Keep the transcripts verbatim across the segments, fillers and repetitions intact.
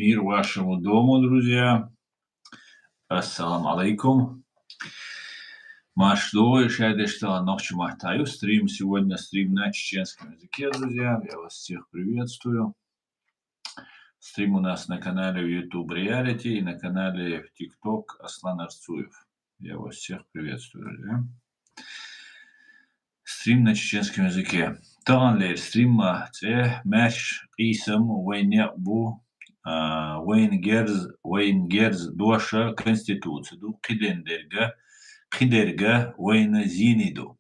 Мир вашему дому, друзья. Ассаламу алейкум. Марш ду, шадешта нохчи маттаю. Стрим сегодня, стрим на чеченском языке, друзья. Я вас всех приветствую. Стрим у нас на канале в YouTube Reality и на канале в TikTok Аслан Арцуев. Я вас всех приветствую, друзья. Стрим на чеченском языке. Таган лер стримма цӀе маьрша къийсам вайна бу, а, вайна герз, вайна герз доша конституция ду, кхиден дерга, кхидерга вайна зини ду.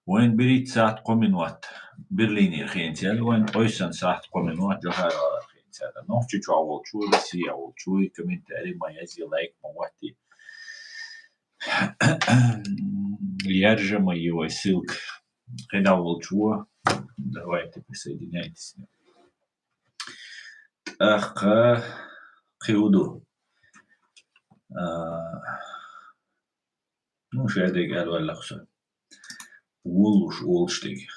Вайн беррига сахьат кхо минот Берлинера хинца яьлла, вайн тӀойсан сахьат кхо минот Джохар-ГӀалара хинца яьлла. Нохчийчохь волчо, Россия волчо, комментарий ма язъе, лайк ма ватте. Яржа ма е вай ссылка. КхидӀа волчо, давайте присоединяйтесь. ТӀаккха кхин хӀун ду? А, Ну, шадерг аьлла ваьлла-кх со. Вуллуш, олуш дерг.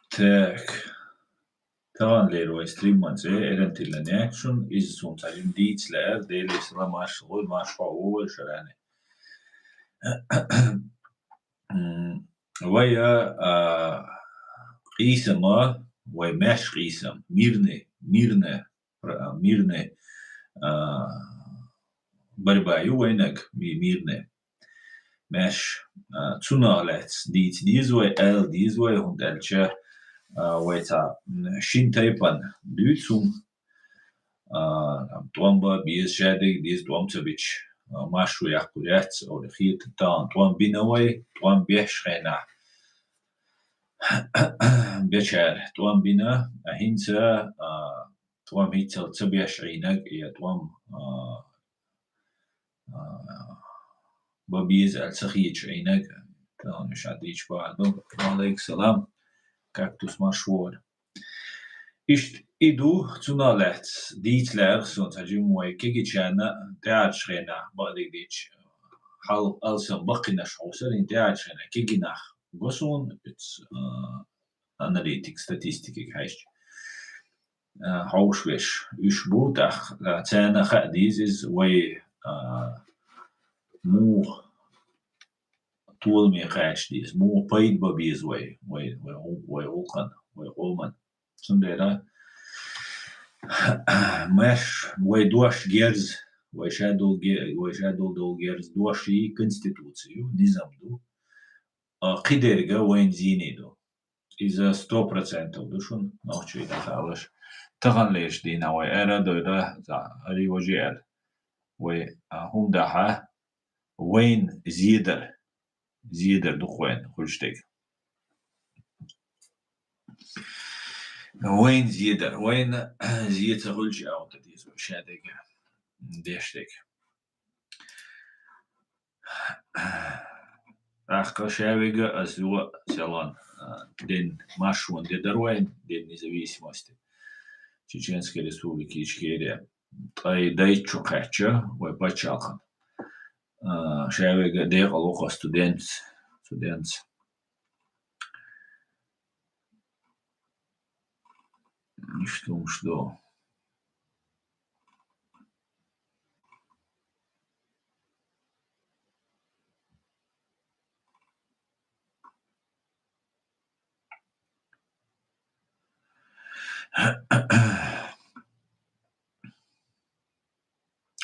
Так. Таган лер вай стримма цӀе, эрантилла нечун, иза суна цхьа жима дийца лаьара, Делера салам маршалла гӀой, марша вовшарани. М, вай, а, а, къийсама, вай маьрша къийсам, мирный, мирный, пр-, а, мирный, а, борьба ю вайнаг, ми-, мирный. Маьрша, а, цунах лаьцна дийца деза вай, ала деза вай, хӀунда аьлча, а, вай цхьа, м, шин тайпана дуьйцу хӀума. А, там, тӀом бан беза, шадерг деза, тӀом ца бича, а, маршо яккхур яц, оле хета, тахана тӀом бина вай, тӀом беш хенахь бечара тӀом бина, а хӀинца, а, тӀом хӀинццалц ца беш Ӏийнарг, я тӀом, а, а, бан беза аьлла ца хеташ Ӏийнарг, тахана уьш Ӏадийча бахьана ду. Ва алейкум салам, Кактус, марша вогӀийла. Иштта и ду, цунах лаьцна дийца лаьара суна цхьа жима вай кегийчарна тӀаьхьарчу хенахь, бакъдерг дийцича, хьал алсам баккхийнаш хьовсур, хӀинца тӀаьхьарчу хенахь кегий нах го суна, оцу, а, аналитик, статистикига хьаьжча. А, хьовш веш уьш бу, тӀаккха, а, царна хаа деза иза вай, а, муха толаме кхача деза, муха пайда бан беза вай, вай, вай гӀу-, вай гӀуллакхана, вай къоман. Цундела маьрша вай дош герз, вай ша долу ге-, вай ша долу долу герз дош и конституци ю, низам ду. А, кхидерга вайн зийний ду. Иза сто процентов ду шуна, нохчий дахалаш. Таханлерчу дийнахь вай ара а дойла, за, ари важи аьлла. Вай, а, хӀума дахьа, вайн зедар. Зедар ду-кх вайн хуьлуш дерг. Вайн зедар. Вайн зе ца хуьлуш, а, вот это из вообще дерг. Деш дерг. ТӀаккха ша вега ас юха селон, а, ден маршон де дара вайн, День независимости Чеченской Республики Ичкерия. Ткъа и дайчу кхаьчча вай пачхьалкхан. А, ша вега декъала ву-кх студентца, студентца. Иштта хӀумаш ду.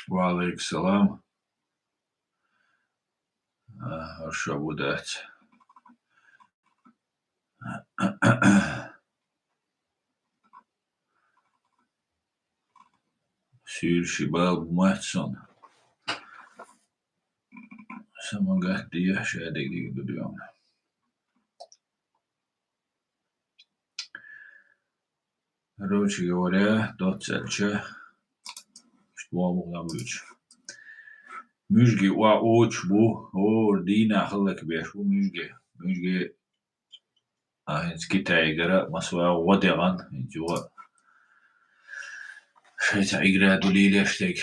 Ва алейкум салам. А, хорошо, буду. Суьйла ши бала бу мац сон. Самагат дехьа ша дегдиг ду дуьйна. Короче говоря, доццалча, что могу набыча. Муьжги уа оч бу, о, дийна халлак беш бу муьжги. Муьжги, а, хӀинца Китайгара, масала, гӀо дегӀан, хӀинца юха. Шайца игра ду лийлеш дерг.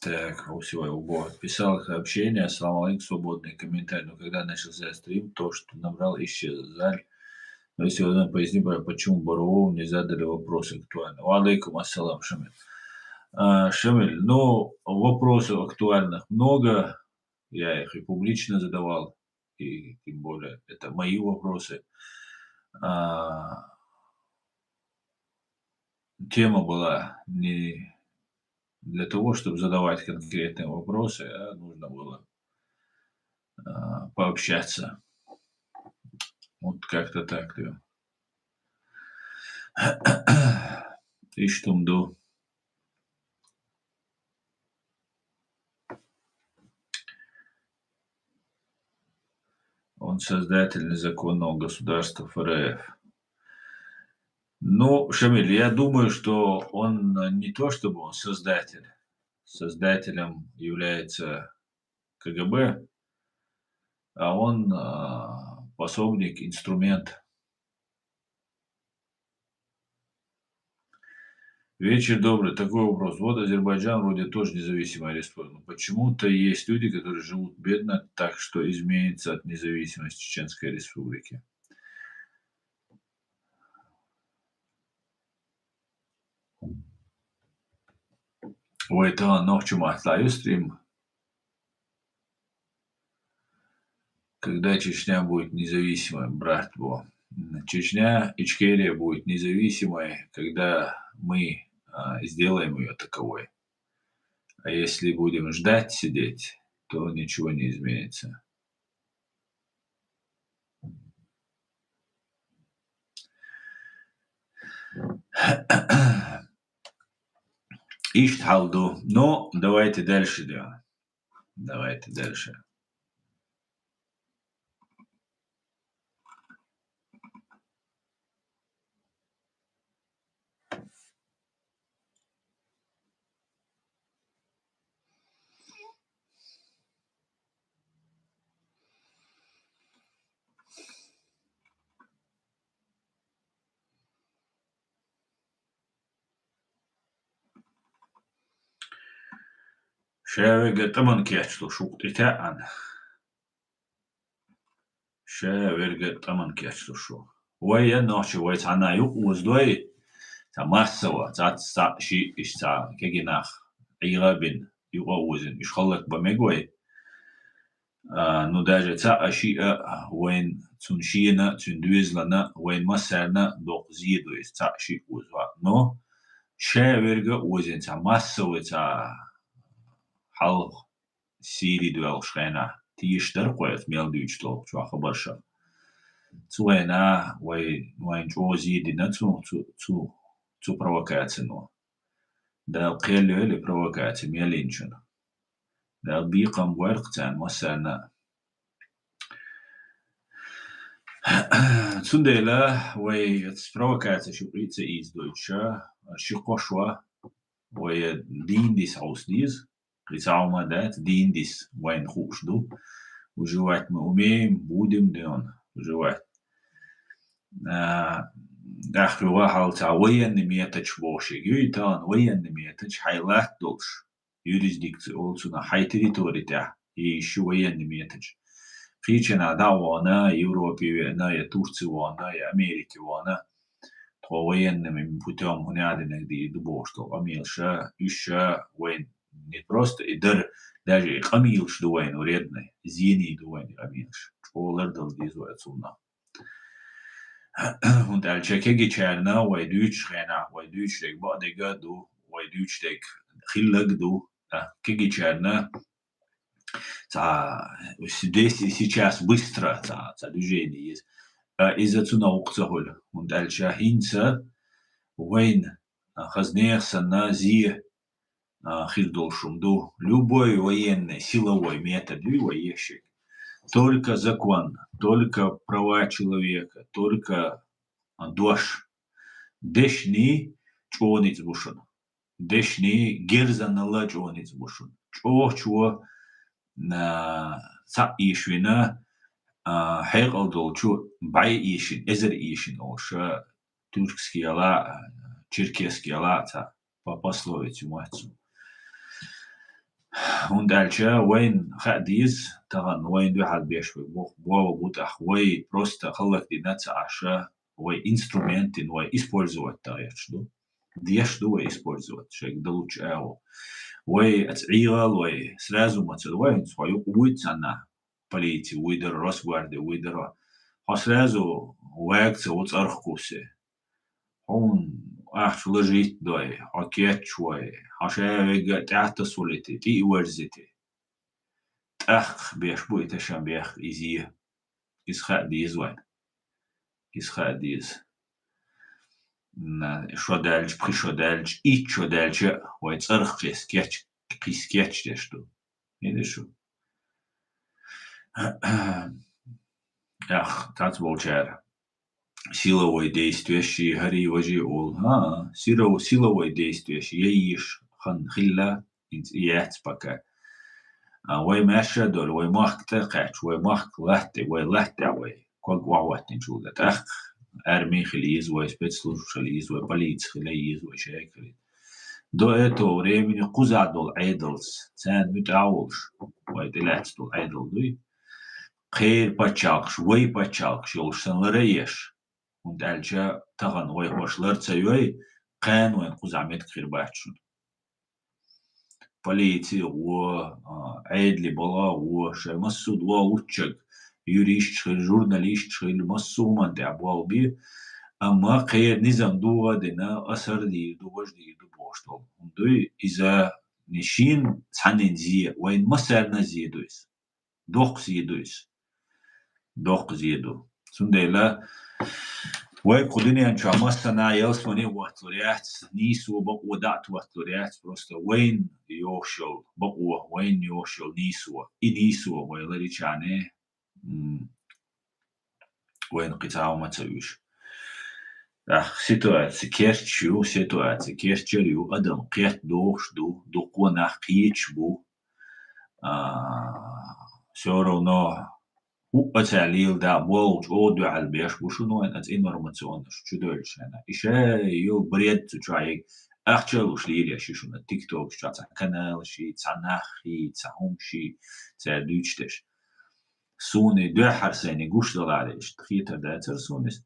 Так, у всего его писал сообщение: «Салам алейкум, свободный комментарий. Но когда начался стрим, то, что набрал, исчез. Жаль. Но если вы поясни, почему Боровому не задали вопрос актуальный?» Ва алейкум ассалам, Шамиль. А, Шамиль, ну, вопросов актуальных много. Я их и публично задавал, и тем более это мои вопросы. А, тема была не для того, чтобы задавать конкретные вопросы, а нужно было, а, пообщаться. Вот как-то так, да. Иштумду. Он создатель незаконного государства Ф Р Ф. Ну, Шамиль, я думаю, что он, э, не то чтобы он создатель. Создателем является К Г Б, а он, а, пособник, инструмент. Вечер добрый. Такой вопрос. Вот Азербайджан вроде тоже независимая республика. Но почему-то есть люди, которые живут бедно, так что изменится от независимости Чеченской Республики. Ой, это ночью мы оставим стрим. Когда Чечня будет независимой, брат, бо. Чечня, Ичкерия будет независимой, когда мы, а, сделаем её таковой. А если будем ждать, сидеть, то ничего не изменится. Иштхалду. Но давайте дальше, да. Давайте дальше. Ша верга тӀаман кечлу шу кьитаан. Ша верга тӀаман кечлу шу. Вай я нохчи, вай цхьана юкъ уздой, ца массава, ца, ца ши иш ца кегинах, гӀийгъабин, юкъа узин, иш халлак ба мегвай. А, ну, даже ца а ши а вайн цун шиена, цун дуьзлана, вайн массарна докъ зидуйс, ца а ши узва. Но ша верга узин, ца массава, ца хьалх Сири дуьлхуш хенахь тийша дара кхоьца мел дуьйцуш долу чохь хабарша. Цу хенахь вай, вайн чӀогӀа зийдина цу, цу, цу, цу провокацино. Дала кхел йойла и провокаци мел йинчунна. Дала бекхам бойла-кх царна массарна а. Цундела вай оцу провокаци шу къийца ийза дойтуша, ши кхошва, вай дийна дис хьовса деза. Кхин цхьа хӀума дац, дийна дис вайна хууш ду. Уже ваьтта мы умеем, будем делать, уже ваьтта. А, тӀаккха юха хьал ца военный методаш бохуш, юй тахана военный методаш хьайн латта долуш, юрисдикция олу цунах, хьайн территори тӀехь, и шу военный методаш. Кхечанхьа дӀа а вахана, Европе веана, я Турци вахана, я Америке вахана, тхо военными путём хӀунда динарг дийр ду бохуш долу къамелаша, уьш ша вайн не просто и дара, даже и къамелаш ду вайн вредный, зений ду вайн и къамелаш. ЧӀогӀа лардала деза вай цунах. ХӀунда аьлча кегийчарна вай дуьйцучу хенахь, вай дуьйцуш дерг бакъдерг а ду, вай дуьйцуш дерг хилларг а ду, а, кегийчарна цхьа здесь и сейчас быстро цхьа, цхьа движение еза. А, иза цунах вукху ца хуьлу, хӀунда аьлча хӀинца вайн, а, хаза нехан санна зе, а, хир долуш хӀума ду. Любой военный, силовой метод ю вай ешшиг. Только закон, только права человека, только, а, дош. Дешнийн чӀогӀа ницкъ бу шуна. Дешнийн герзанал а чӀогӀа ницкъ бу шуна. ЧӀогӀа чо, а, цхьаъ ийша вина, а, хьекъал долчу бӀе ийшина, эзар ийшина олуш, а, тюркский яла, а, черкесский яла а цхьа по пословице ю моьтту. ХӀунда аьлча вайна хаа деза, тахана вайна дуьхьал беш вай бо-, болу бу тӀаккха, вай просто хӀаллакдина ца Ӏаш, вай инструментин вай использовать дагӀеш ду. Деш ду вай использовать, шайга далучу агӀо. Вай аца Ӏийгал вай, сразу ма ца вай, хьо юкъа вуй цхьанна, полици вуй дара, Росгварди вуй дара. Хьо сразу ваьга ца ву цӀарах кхуссий. Хьуна ахча лажийта дой, хьо кечвой, хьо ша вега тӀаьхьа тасулити, тӀе и верзити. ТӀаккха беш бу и ташам бех иза. Иза хаа деза вайн. Иза хаа деза. На, шо даьлча, пхи шо даьлча, итт шо даьлча, вай цӀарах кхес кеч-, кхис кечдеш ду. Видишь? Ах, тац болчара. Силовой действиеш ши, хӀари важи ол. ХӀа, силов-, силовой действиеш яйиш хан хилла, инц и яц пока. А, вай маьрша долу, вай махка тӀе кхаьчча, вай махка латте, вай латте вай. Ког вахваттинчул да тӀаккха. Арми хила йиза вай, спецслужб хила йиза вай, полици хила йиза вай, шайга хила йиза. До этого времени кхуза долу Ӏедалц, царна муьтӀа а волуш, вай тӀелаьцна долу Ӏедал дуй. Кхеран пачхьалкхаш, вай пачхьалкхаш йолуш сан лара еш. ХӀунда аьлча тахана вай хӀорш лар ца йой, кхана вайн кхузахь меттиг хир бац шуна. Полици гӀо, а, Ӏедали балха гӀо, шайн массо а догӀа луччаг, юристаш хила, журналисташ хила, массо а хӀуманна тӀехь болх бе, амма кхеран низам догӀа а дина, асар дийр ду, важа дийр ду бохуш долу. ХӀунда дуй иза, шена цхьаннен зе, вайн массарна зе ду иза. Доккха зе ду иза. Доккха зе ду. Цундела вай кху дуьнен чохь массана ялсамане а ватталур яц, нийсо бакъо дӀа а татталур яц, просто вайна йохуш йолу бакъо, вайна йохуш йолу нийсо. И нийсо вай ларичхьана, м, вайна кхин цхьа хӀума ца уьш. Ах, ситуаци керчаш ю, ситуаци керчар ю, адам кхетта дохуш ду, дуккха нах кхеташ бу. А, всё равно хӀуъа ца лийла да болу чӀогӀа дуьхьал беш бу шуна вайн аца информационаш чудоьллуш хьаьна. И шай йолу бред цу чохь ахча а луш лийла еш ю шуна, тиктокаш чохь цхьа каналаш йий, цхьа нах йий, цхьа хӀумаш йий, цара дуьйцуш дерш. Суна и дуьххьара сайна гуш даларе, иштта хетар дацара суна иза.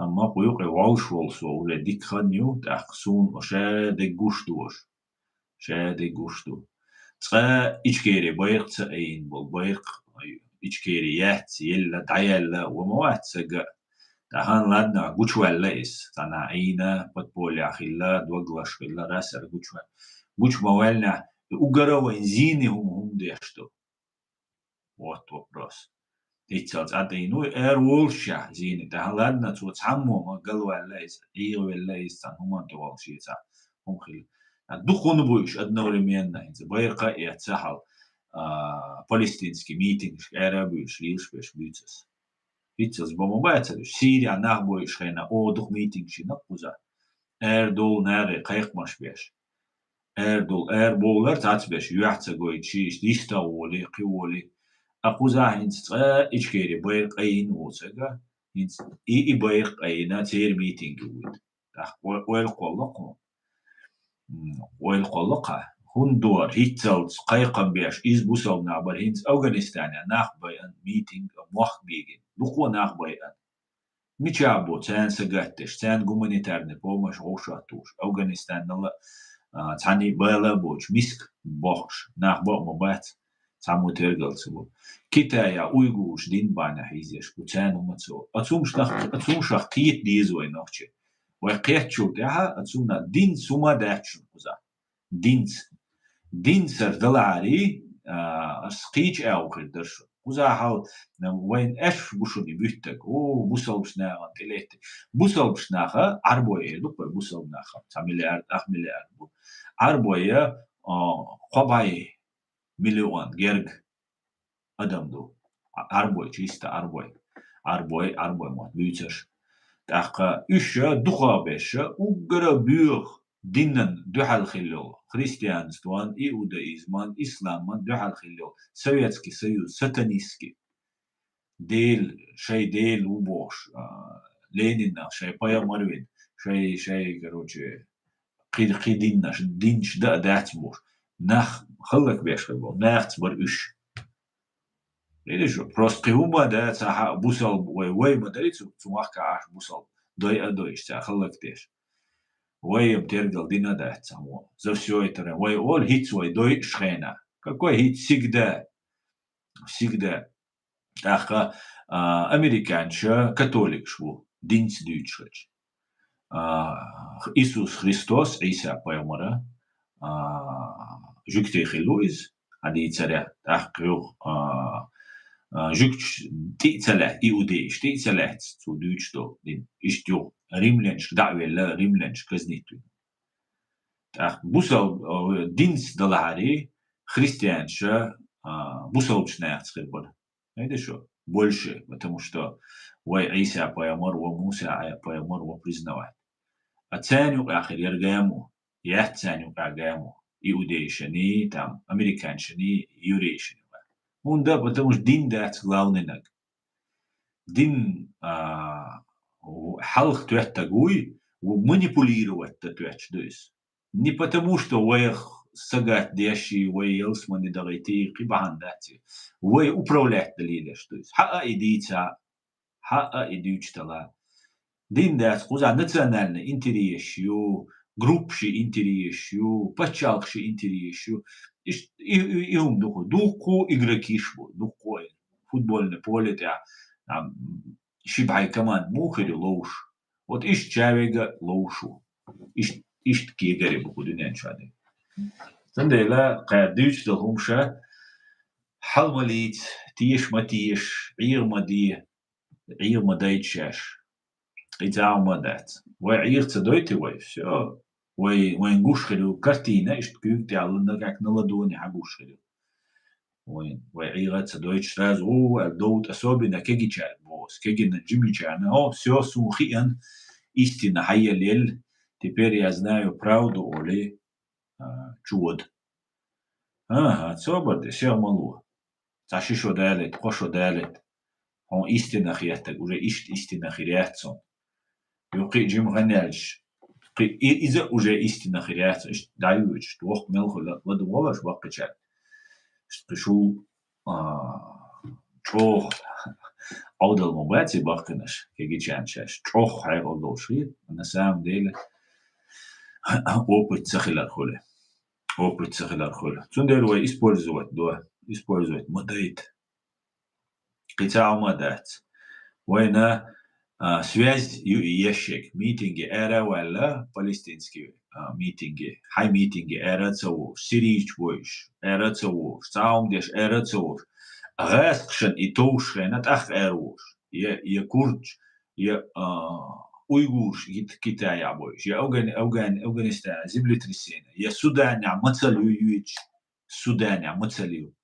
Амма кху юкъе волуш волу со уже дика хан ю, тӀаккха суна ша дерг гуш ду аша. Ша дерг гуш ду. Цкъа Ичкери байракх ца айина болу, байракх Ичкери яц, елла, дӀаелла, ва ма вац ца га. Тахана ладна, гучуваьлла иза. Цхьана Ӏийна, подполья хилла, доглаш хилла, расар гучуваьлла. Гучу ма ваьллинехь, и угара вайн зийни хӀума хӀума деш ду. Вот вопрос. Иццал цӀа дийна ву, эр волуш ша зийна. Тахана ладна, цо цхьаммо ма галваьлла иза, Ӏийгавелла иза, цхьана хӀуманна тӀе волуш иза, хӀума хилла. А дукха хӀунда бу уьш одновременно, хӀинца байракх а эцна хьал, а, палестинский митингашка ара а буьйлуш, лелаш берш буьйцу ас. Иццалц бан ма бацара уьш. Сирия нах бойуш хенахь, оха дукха митингаш йина кхуза. Ара долу наре кхайкхамаш беш. Ара долу, ара бовлар цац беш, юьхь ца гойтуш, иштта йистагӀ волий, кхин волий. А кхузахь хӀинца цкъа Ичкери байракх айина ву ца га, хӀинца и, и байракх айина, церан митинг вуьйту. ТӀаккха ой-, ойла кхолла кхо. М, ойла кхолла кха. ХӀунда дора, хӀинццалц кхайкхам беш, иза бусалба нах бара, хӀинца Афганистанехь нах байъан митинг а мохк бегина. Дукха нах байъан. Мичахь бу, царна сагатдеш, царна гуманитарный помощь гӀовшахтуш, Афганистанала, а, цхьаьний бала а боцуш, миска бохкуш, нах бакъ ма бац, цхьаммо тергал ца бу. Китая уйгураш дин бахьанехь хьийзеш бу, царна хӀума ца во. Оцу хӀумашнах, оцу хӀумашах кхета деза вай нохчий. Вай кхеттачул тӀаьхьа оцунна динца хӀума дац шуна кхузахь. Динца. Динцара далахьарий, а, ас кхечу агӀо хир дара шуна. Кхузахь хьал, вайн аьшпаш бу шуна и буьттаг. О, бусалбаш нахана тӀелетти. Бусалбаш наха, Ӏарбой эр ду-кх вай бусалба наха, цхьа миллиард, ах миллиард бу. Ӏарбой, а, кхо бӀай миллион герга адам ду. Ӏарбой, чисто Ӏарбой. Ӏарбой, Ӏарбой мотт буьйцуш. ТӀаккха уьш дукхахберш, уггара боьха динан дуьхьал хилла йолу, христианстван, иудаизман, исламан дуьхьал хилла йолу, Советский Союз, сатанистский. Дела, шайн Дела ву бохуш, а, Ленина, шайн пайхамар вина, шайн, шайн, короче, кхи, кхи диннаш, динаш дан а дац бохуш. нах хӀаллакбеш хир болу, нахаца бара уьш. Видишь, просто кхин хӀумма а дац, ахьа бусалба вай, вай ма дарий цу, цу махка Ӏаш бусалба. Дой а дойуш, цара хӀаллакдеш. Вай ям тергал дина а дац цхьаммо. За всё это время. Вай олу хӀинца вай дойуш хенахь. Какой хӀинца? Всегда. Всегда. ТӀаккха, а, американча католикаш бу, динца дуьйцуш хилча. А, Исус Христос, Ӏийса пайхамара, а, жуьгтий хилла ву иза, хьан дийцарехь, тӀаккха юха, а, а, жуьгташ тӀе а ца лаьц-, иудейш тӀе а ца лаьцна цо дуьйцуш долу дин. Иштта юха римлянашка дӀа а велла, римлянаш казнить вина. ТӀаккха бусал-, а, динца далахьарий, христианча, а, бусалбачу нахаца хир бара. Видишь, больше, потому что вай Ӏийса пайхамар, вай Муса пайхамар, вай признавать. А царна юкъахь хир яра гамо, яц царна юкъахь гамо, иудейшаний, там, американчаний, еврейшаний юкъахь. ХӀунда, потому что дин дац главный наг. Дин, а, хьалха тоьттаг вуй, ву манипулировать дан тоьттуш ду иза. Не потому, что вайх сагатдеш и вай ялсамани дахийта, кхин бахьана дац и. Вай управлять дан лелаш ду иза. Хьа а и дийца, хьа а и дуьйцуш дала. Дин дац, кхузахь национальный интерес ю, группаши интерес ю, пачхьалкхаши интерес ю. Иш-, и, и, и хӀума дукха, дуккха игрокиш бу, дуккха футбольный поле тӀехь, там, ши бӀе команда муха хир ю ловш. Вот иштта чавега ловш ву. Ишт-, иштта кегари бу кху дуьнен чохь дерг. Цундела кхара дуьйцуш долу хӀума ша хьал ма лийца, теша ма теша, Ӏеха ма де, Ӏеха ма дайта шаьш. И цхьа хӀума дац. Вай Ӏеха ца дойтий вай, всё. Вай, вайн гуш хир ю картина, иштта куьйга тӀехь луна, как на ладони хьан гуш хир ю. Вайн, вай Ӏеха ца дойтуш сразу, о, аьлла довту, особенно кегичаьрга боху. Кегина жимичарна, о, всё, суна хиъна, истина хьайеллел, теперь я знаю правду, олий, а, чу вода. Ага, собар де, сел ма ло. Цхьа ши шо далийта, кхо шо далийта. Хьуна истина хеттарг, уже иштта истина хир яц хьуна. Юха кхин а жима хан яьлча, кхин и-, иза уже истина хир яц, иштта дӀайоьдуш, воккха мел хуьлу, ладугӀалаш баккхичаьрга. Иштта кхин шул, а, чӀогӀа Ӏовдал ма бац и баккхинаш, кегичарна шаьш. ЧӀогӀа хьекъал долуш хета, на самом деле, опыт ца хилар хуьлу. Опыт ца хилар хуьлу. Цундела вай использовать до, использовать ма дайта. Кхин цхьа хӀума дац. Вайна, а, связь ю и еш ерг. Митинге ара а ваьлла, палестинский, а, митинге, хьайн митинге ара а ца волуш, сирийчу бойуш ара а ца волуш, цхьа хӀума деш ара а ца волуш, гӀазкхашна и товш хенахь тӀаккха ара волуш. Я, я курдаш, я, а, уйгураш, Кит-, Китайхь бойуш, я Афгани-, Афгани-, Афганистан, землетрясение, я Суданехь мацалла ю юьйцуш. Суданехь мацалла ю.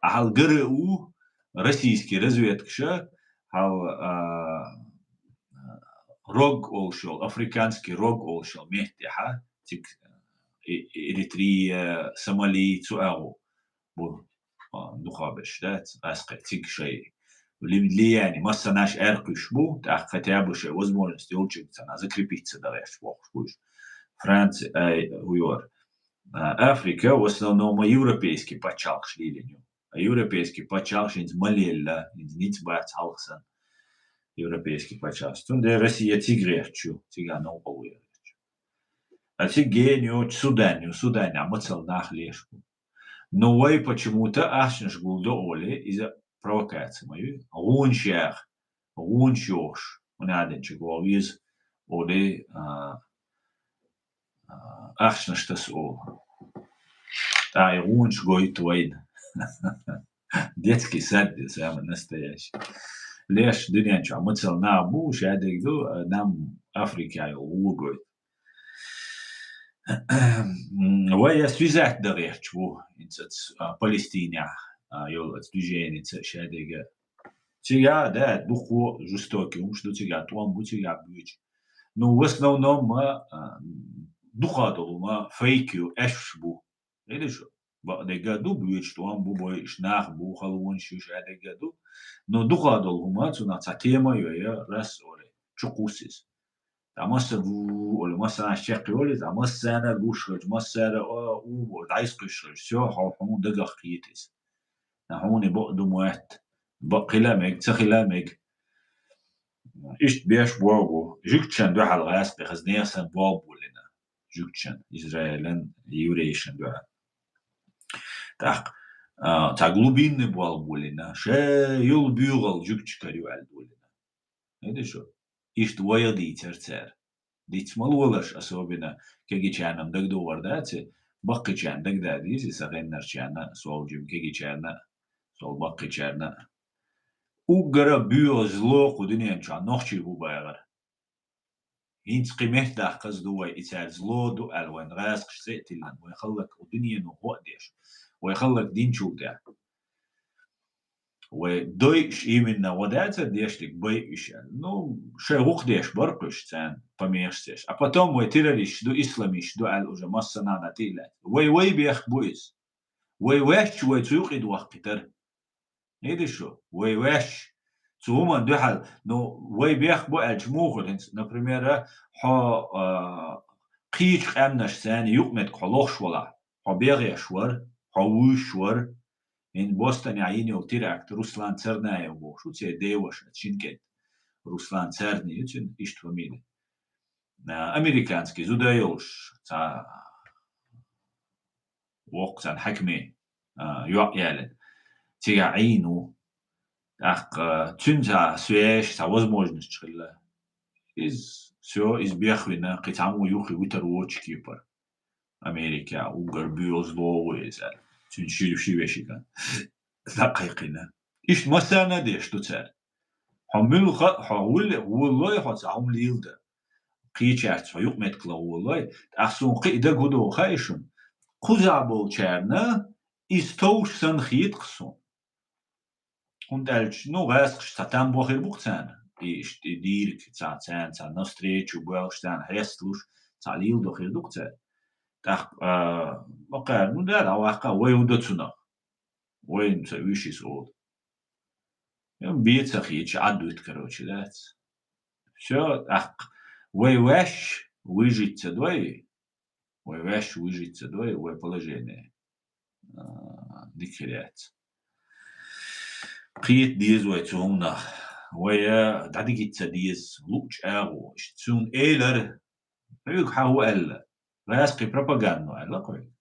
Ахьа ГРУ, российский разведкаша, хьал, а, рог олуш йолу, африканский рог олуш йолу меттехьа, циг, э, Эритрея, Сомали, цу агӀо бу, а, дукхахберш, да, ас кхе циг шай ли-, влияние, массанаш аьркхуьш бу, тӀаккха хотя бы шай возможность йолчуьнга цхьана закрепиться дан гӀерташ бохуш бу уьш. Франция, ай, хӀу йора. А, Африка в основном европейский пачхьалкхаш лелийна ю. А европейский пачхьалкхаш хӀинца ма лелла, хӀинца ницкъ бац хьалха санна европейский пачхьалкхаш. Цундела Россия цига гӀерташ ю, цигахь новкъарло ян гӀерташ ю. А цига гена йоцу Судан ю, Суданехь мацалла нах леш бу. Но вай почему-то ахчанаш гулдо олий, иза провокация ма ю. ГӀонаш яха, гӀонаш йохуш, хӀунда аьлча вогӀу веза олий, а, а, ахчанаш таса олу. ТӀаккха и гӀонаш гойту вайна. Детский сад, самый настоящий. Леш дуьнен чохь мацалла нах бу, шадерг ду, а, нам Африкехь йолу гӀо гойту. М, вай я связать дан гӀерташ ву, хӀинца оцу, а, Палестинехь, а, йолу оцу движеница шадерг. Цигахь, да, дукха жестокий хӀумаш ду цигахь, тӀом бу цигахь буьйцу. Ну, в основном, а, дукха долу ма фейк ю, аьшпаш бу. Или шу? Бакъдерг а ду, буьйцу тӀом бу, бойуш нах бу, халонаш ю, шадерг а ду. Но дукха долу хӀума, цунах цхьа тема йо, я рас олий, чу кхуссис. ТӀаккха масса ву, ола массанаш чекхйолу, тӀаккха массара гуш хилча, массара а, у, дӀайса кхуьш хилча, всё, хьо, хьуна дагах кхета иза. Хьуна бакъ ду моьтту, бакъ хила а мега, ца хила а мега. Иштта беш болх бу, жуьгташна дуьхьал гӀаскхи хаза нехан санна болх болийна. Жуьгташна, Израилан, еврейшна дуьхьал. ТӀаккха, а, цхьа глубинный болх болийна, ша йолу буьйгӀал жуьгташкара ю аьлла болийна. Видишь, иштта вай а дийцар цара. Диц ма лолаш, особенно кегийчарна дагадогӀур дац, баккхийчарна дагадогӀур деза, сан гӀеннарчарна, сол жима кегийчарна, сол баккхийчарна. Уггара боьха зло кху дуьнен чохь нохчий бу бахара. ХӀинца кхин меттадаккхаза ду вай, и цара зло ду аьлла, вайн гӀаскхаш цӀе а тиллина, вай хӀаллак кху дуьнено гӀо а деш, вай хӀаллак динчул тӀехь. Вай дойуш именно гӀо дацара дешниг байуш аьлла. Ну, шайн гӀуллакх деш бара кхуьш царна, помехаш еш. А потом вай террористаш ду, исламисташ ду аьлла уже массанхьа тӀе а лаьцна. Вай, вай бехк бу иза. Вай ваьшча вай цу юкъе дохкийтара. Видишь, вай ваьшча цу хӀуманна дуьхьал, ну, вай бехк бу аьлча муха хуьлу хӀинца, например, хьо, а, кхечу къаьмнашца юкъаметтиг хьо лохуш валахь, хьо бегӀеш вара, хьо вуьйш вара, ХӀинца Бостонехь йина йолу теракт, Руслан Царнаев бохуш ву церан деваша, Шимкент. Руслан Царни ю цуьнан иштта фамилия. А, американский зуда йолуш, цхьа воккха царна хьаькаме, а, йоӀ ялина. Цигахь Ӏийна ву. ТӀаккха, а, цуьнан цхьа связь, цхьа возможность хилла. Иза, всё, иза бехвина, кхин цхьаммо юххе витар воцучу кепара. Америкехь уггар боьха зло ву иза аьлла. Цуьнан ши, ши вешин кӀант дӀакхайкхийна. Иштта массарна а деш ду цара. Хьо муьлхха а, хьо гӀулле, гӀоллой хьо цхьа хӀума леладар. Кхечаьрца хьо юкъаметтиглан гӀоллой, тӀаккха суна кхин а дага хӀун догӀу хаьий шуна? Кхузахь болчарна иза товш санна хета-кх суна. ХӀунда аьлча, ну, гӀаскхаш цхьа там бо хир бу-кх царна, и иш-, и дийриг цхьа, царна цхьа навстречу боьлхуш, царна хьесталуш, цхьа леладо хир ду-кх цара. ТӀаккха, а, бакъара, ну, да, дӀаваккха, вай хӀун до цунах? Вайна ца уьш иза олу. Я бен ца хеташ, Ӏад вуьту, короче, дац. Всё, тӀаккха вай ваьш выжить ца дой, вай ваьш выжить ца дой, вай положение, а, дика хир яц. Кхета деза вай цу хӀуманах. Вай, а, дӀадигита ца деза, луъучу агӀо. Иштта цунна элира, хьоьга хьан хӀун аьлла? ГӀаскхи пропаганда аьлла кхуьнга.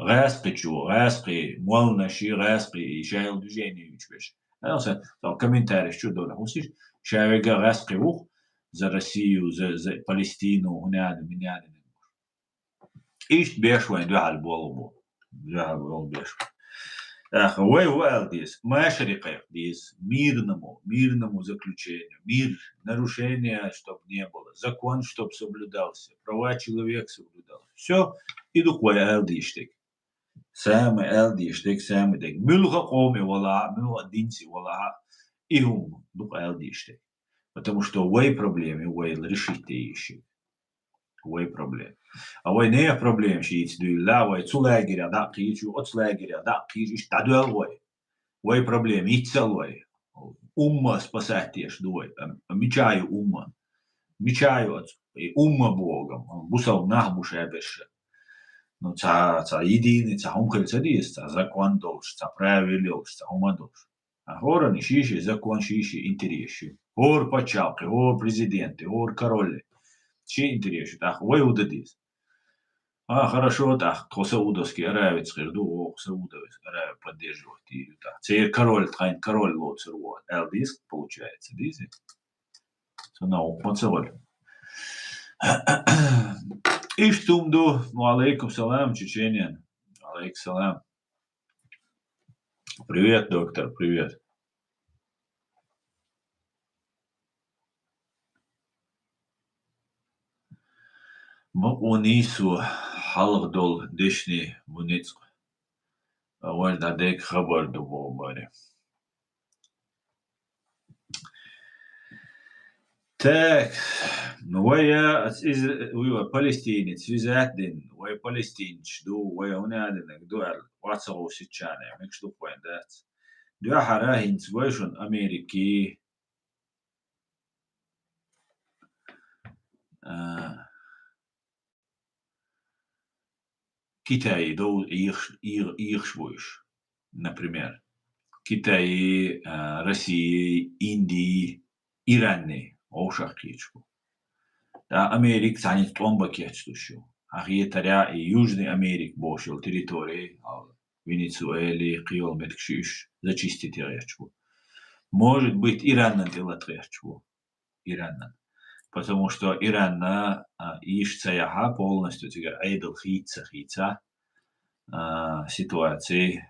ГӀаскхичо, гӀаскхи молланаши, гӀаскхи и шайла движение юьйцуш берш. Аьлла сан, сан комментарийш чу долу хӀусиш, ша вега гӀаскхи ву-кх, за Россию, за, за Палестину, хӀунда, миняда. Иштта беш вайн дуьхьал болу бу. Дуьхьал болу беш. ТӀаккха вай хӀун аьлла деза? Машари кхайкха деза. Мирному, мирному заключению. Мир, нарушение, чтоб не было. Закон, чтоб соблюдался. Права человека соблюдался. Всё, и ду-кх вай аьлла дезаш дерг. Самый аьлла дезаш дерг, самый дерг. Муьлха къоме валахьа, муьлха динце валахьа, и хӀума ду-кх аьлла дезаш дерг. Потому что вай проблема, вай решить де йиш ю. Вай проблема. А вай нехан проблема шийца дуьйла, вай цу лагеря дӀа а кхийча, оцу лагеря дӀа а кхийча, иштта дӀадоьлла вай. Вай проблема йицъяла вай. Умма спасать деш ду вай. А, а мича ю умма? Мича ю оцу, и умма боху, бусалба нах бу шаберш. Ну, цхьа, цхьа единый, цхьа хӀума хила ца деза, цхьа закон долуш, цхьа правила йолуш, цхьа хӀума долуш. А хӀоранна ший-ший закон, ший-ший интерес ю. ХӀора пачхьалкхе, хӀора президенте, хӀора короле. Ший интерес ю. ТӀаккха вай хӀун дан деза? А, хорошо, тӀаккха тхо Саудовский Аравица хир ду, оха Саудовская Аравия поддерживать дийр ю тӀаккха. Церан король, тхайн король лоцур ву аьлла деза, получается, деза? Цунах укх ма ца гӀур. Иштта хӀума ду. Ва алейкум салам, Чеченин. Ва алейкум салам. Привет, доктор, привет. Ма къонийсо хьалха долу дешнийн ву ницкъ. Вайн дӀа дерг хабар ду боху бари. Так, ну, вай, а, ас из, уй, вай палестинец визат дин, вай палестинчу ду, вай хӀуна а динарг ду аьлла, вац гӀо сиччане, мегаш ду вайн дац. Дуьхьара хӀинца гой шуна Америки, А, Китайи дов ийгӀ-, ийгӀ-, ийгӀаш бу уж, например. Китайи, а, России, Индии, Ирани вовшах кхеташ бу. ТӀаккха Америка цхьаьнца тӀом бан кийчдеш ю. Хьан хетарехь, и Южный Америка бохуш йолу территори, а, Венесуэли, кхин йолу меттигаш уж зачистить ян гӀерташ бу. Может быть, Иранан тӀе лата гӀерташ бу. Иранан. Потому что Иранна, а, ийша ца яхьа полностью цигара Ӏедал хийца ца хийца, а, ситуаци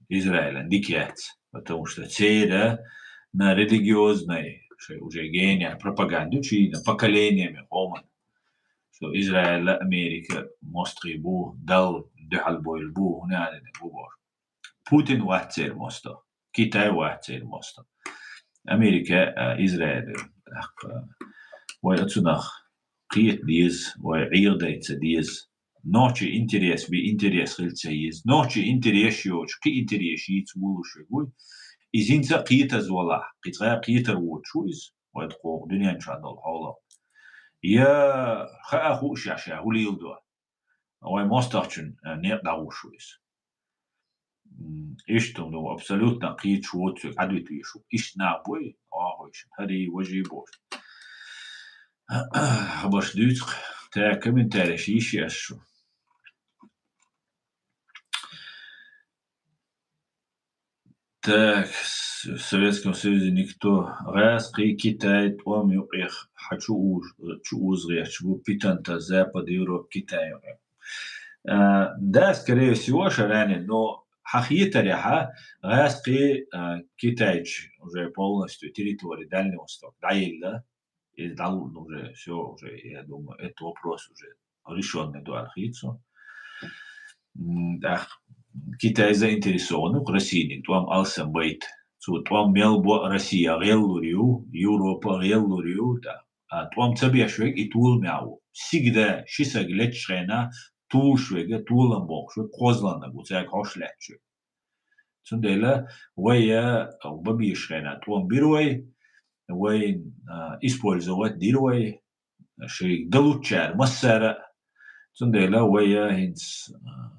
Израилан дика яц. Потому что церан на религиозной, шайн уже гениян пропаганда ю чийна поколениями къоман, что Израиль, Америка мостагӀий бу, Далла дуьхьал бовла бу, хӀунда аьлла бу бохуш. Путин вац церан мостагӀа, Китай вац церан мостагӀа. Америка, а, Израиль, тӀаккха вай оцунах кхета деза, вай Ӏеха дай ца деза. Нохчийн интерес бен интерес хила ца еза. Нохчийн интерес йоцуш, кхин интерес йийца вуллуш верг вуй. Иза хӀинца а кхетаза валахь, кхин цкъа а кхетар воцуш ву иза, вай кху дуьнен чохь долу хьолах. Я хаа хууш ша хӀун леладо. Вай мостагӀчун, э, некъ дӀагӀуш ву иза. М, иштта хӀума ду, абсолютно кхеташ воцург Ӏадвита везаш ву. Иштта нах буй, оха вайшин, хӀарий, важий бохуш. Хабарш дуьйцу-кх, тӀаккха комментарийш йиш яц шу. Так, с-, в Советском Союзе никто, гӀаьскхий, Китай, тӀом юкъех хьан чу уз-, чу уза гӀерташ бу, питанта, Запад, Европа, Китай юкъе. А, да, скорее всего, шарани, но хьан хетарехь, гӀаьскхий, а, Китайчу уже полностью территори Дальний Восток дӀаелла, иза дӀал-, ну, уже всё, уже, я думаю, этот вопрос уже решённый ду аьлла хета суна. М, тӀаккха Китай заинтересован ву-кх Российниг тӀом алсам байта. Цо тӀом мел бо Россия гӀеллур ю, Европа гӀеллур ю, тӀаккха, а, тӀом ца беш верг и толамехь ву. Сигда ши саг леттачу хенахь толуш верг, толам бохуш верг кхозлагӀниг ву, цаьрга хьош лаьтташ верг. Цундела вай, а, бан безачу хенахь тӀом бира вай, вай, а, использовать дира вай, шайга далуччара массара а. Цундела вай, а, хӀинца, а,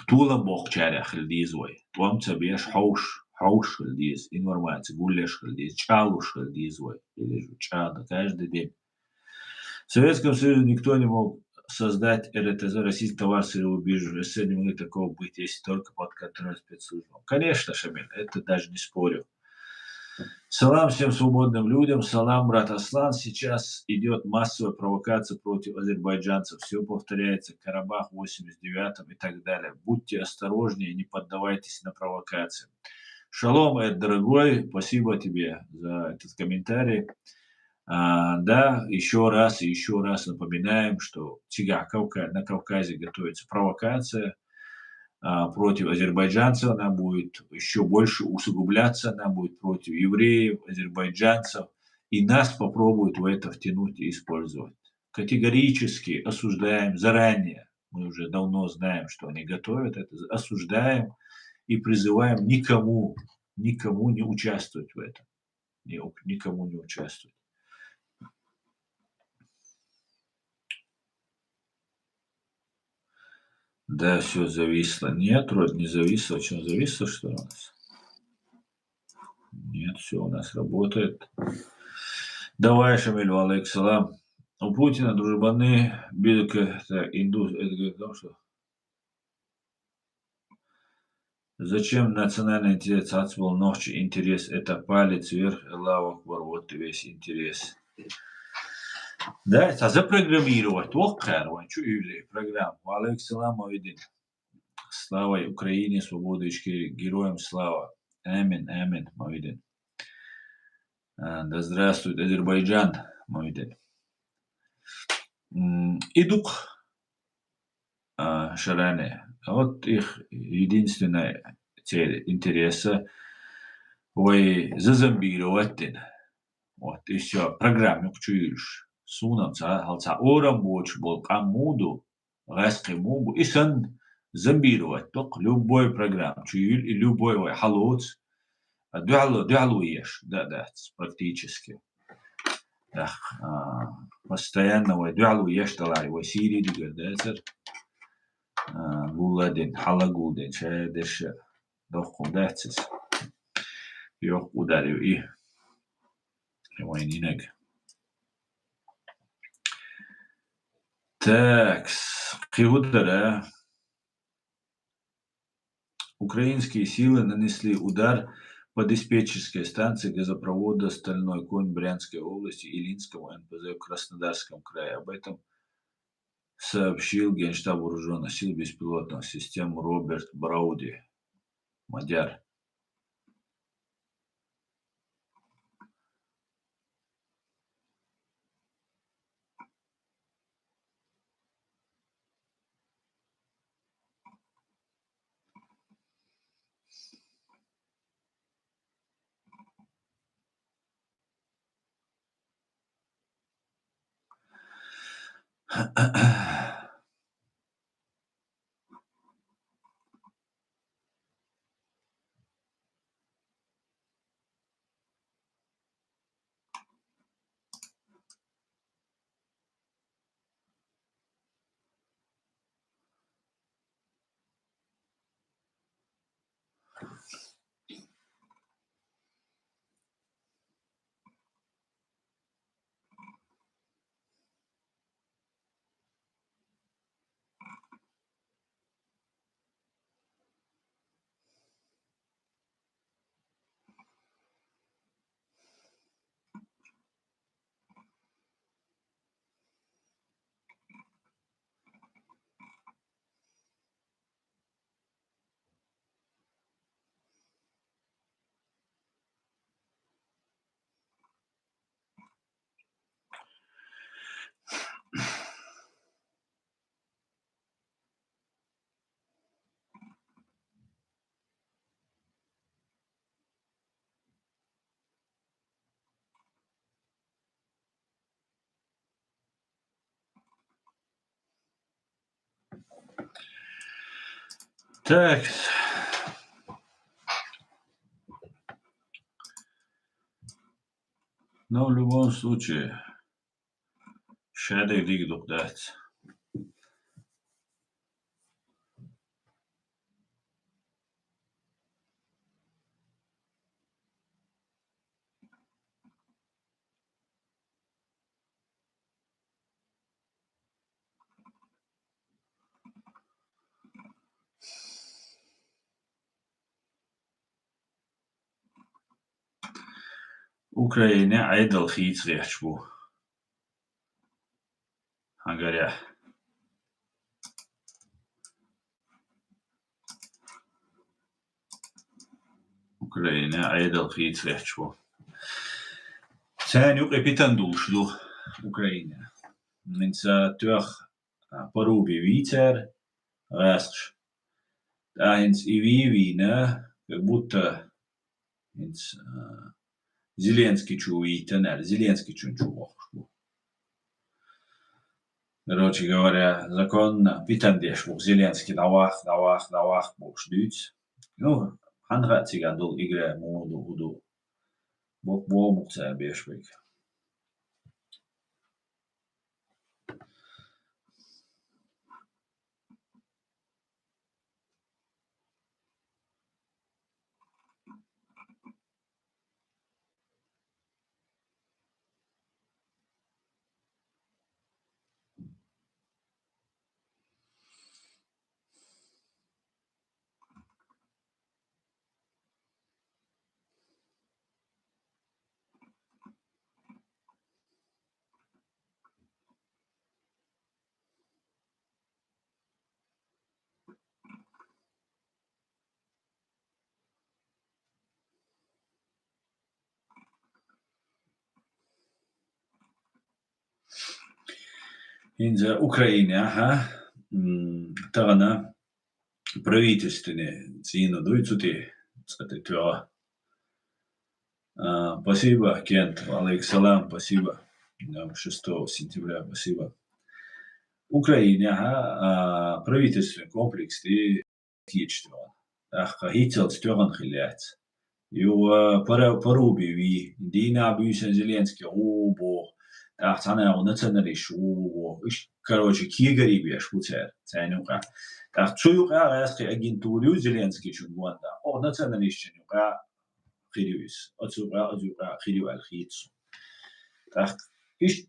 толам боккхучарех хила деза вай. ТӀом ца беш, хьовш, хьовш хила деза, информаци гулъеш хила деза, чӀагӀлуш хила деза вай. Или же чӀагӀда каждый день. В Советском Союзе никто не мог создать РТЗ, российский товар сырьевую биржу. В СССР не могло такого быть, если только под контролем спецслужбам. Конечно, Шамиль, это даже не спорю. Салам всем свободным людям. Салам, брат Аслан. Сейчас идёт массовая провокация против азербайджанцев. Всё повторяется. Карабах в восемьдесят девятом и так далее. Будьте осторожнее, не поддавайтесь на провокации. Шалом, Эд, дорогой. Спасибо тебе за этот комментарий. А, да, ещё раз и ещё раз напоминаем, что цигахь Кавка-, на Кавказе готовится провокация, а, против азербайджанцев, она будет ещё больше усугубляться, она будет против евреев, азербайджанцев, и нас попробуют в это втянуть и использовать. Категорически осуждаем заранее. Мы уже давно знаем, что они готовят это, осуждаем и призываем никому, никому не участвовать в этом. Ни-, никому не участвовать. Да, всё зависло. Нет, вроде не зависло. Чё, зависло, что ли, у нас? Нет, всё у нас работает. Давай, Шамиль, ва алейкум салам. У Путина дружбаны билка, так, индус, это говорит о том, что зачем национальный интерес? Цхьацца болу нохчийн интерес, это палец вверх, Аллаху Акбар, вот и весь интерес. Да, цхьа запрограммировать воккхара, вайн чу уьлле программа. Ва алейкум салам, Мавидин. Слава Украине, свобода Ичкерии, героям слава. Амин, амин, Мавидин. А, да здравствует Азербайджан, Мавидин. М, и ду-кх, а, шарани. Вот их единственная цель, интереса вай зазомбировать дина. Вот, и всё, программа юкъа чу юьллуш. Суна-м ца, хьал ца орам боцуш болу къам муха ду, гӀаьскхи муха бу. И санна зомбировать доккху, любой программа чу юьллу, и любой вай хьалоцу, а дуьхьало-, дуьхьало еш, да, дац, практически. тӀаккха, а, постоянно вай дуьхьал ву еш далахь, вай Сири дигар дацар. А, гулладин, хьала гулдин, ша дерша доккхум дац иза. Йоккха удар ю и. И вайн инаг. Так, кхин хӀу дара? Украинские силы нанесли удар по диспетчерской станции газопровода «Стальной конь» Брянской области и Илинскому Н П З в Краснодарском крае. Об этом сообщил Генштаб Вооружённых сил беспилотных систем Роберт Брауди, Мадяр. Так. Но в любом случае, шадерг дика дукха дац. Украине Ӏедал хийца гӀерташ бу. Хьан гарехь. Украине Ӏедал хийца гӀерташ бу. Царна юкъе питана дуллуш ду Украине. ХӀинца тоьхна, а, парубий вий цара гӀаскхаш. ТӀаккха хӀинца и вий вийна, как будто хӀинца, а, Зеленскийчу вийтина аьлла, Зеленскийчун чу вохуш бу. Короче говоря, законно питана деш бу Зеленский, дӀавахка, дӀавахка, дӀавахка бохуш дуьйцу. Ну, хьанна хаьа цигахь долу игра муха ду, хӀун ду. Боккха боху-кх цара беш берг. ХӀинца Украинехь, м, тахана правительственный цӀийнан дуй цу тӀе, цӀа тӀе тоьгӀа. А, спасибо, Кент, алейкум салам, спасибо. Нам шестого сентября, спасибо. Украинехь, а, правительственный комплекс тӀе кийча тоьгӀна. ТӀаккха хӀинццалц тоьгӀна хилла яц. Юха пара-, парубий вий, дийнахь буьйсанна Зеленский гӀу боху. ТӀаккха цхьана националист ву, ву, ву. Иштта, короче, кегари беш бу цара, царна юкъа. ТӀаккха цу юкъа гӀаьскхи агентура ю Зеленскийчун гонда. Оха националистчун юкъа хир ю иза. Оцу юкъа, оцу юкъа хир ю аьлла хета суна. ТӀаккха иштта,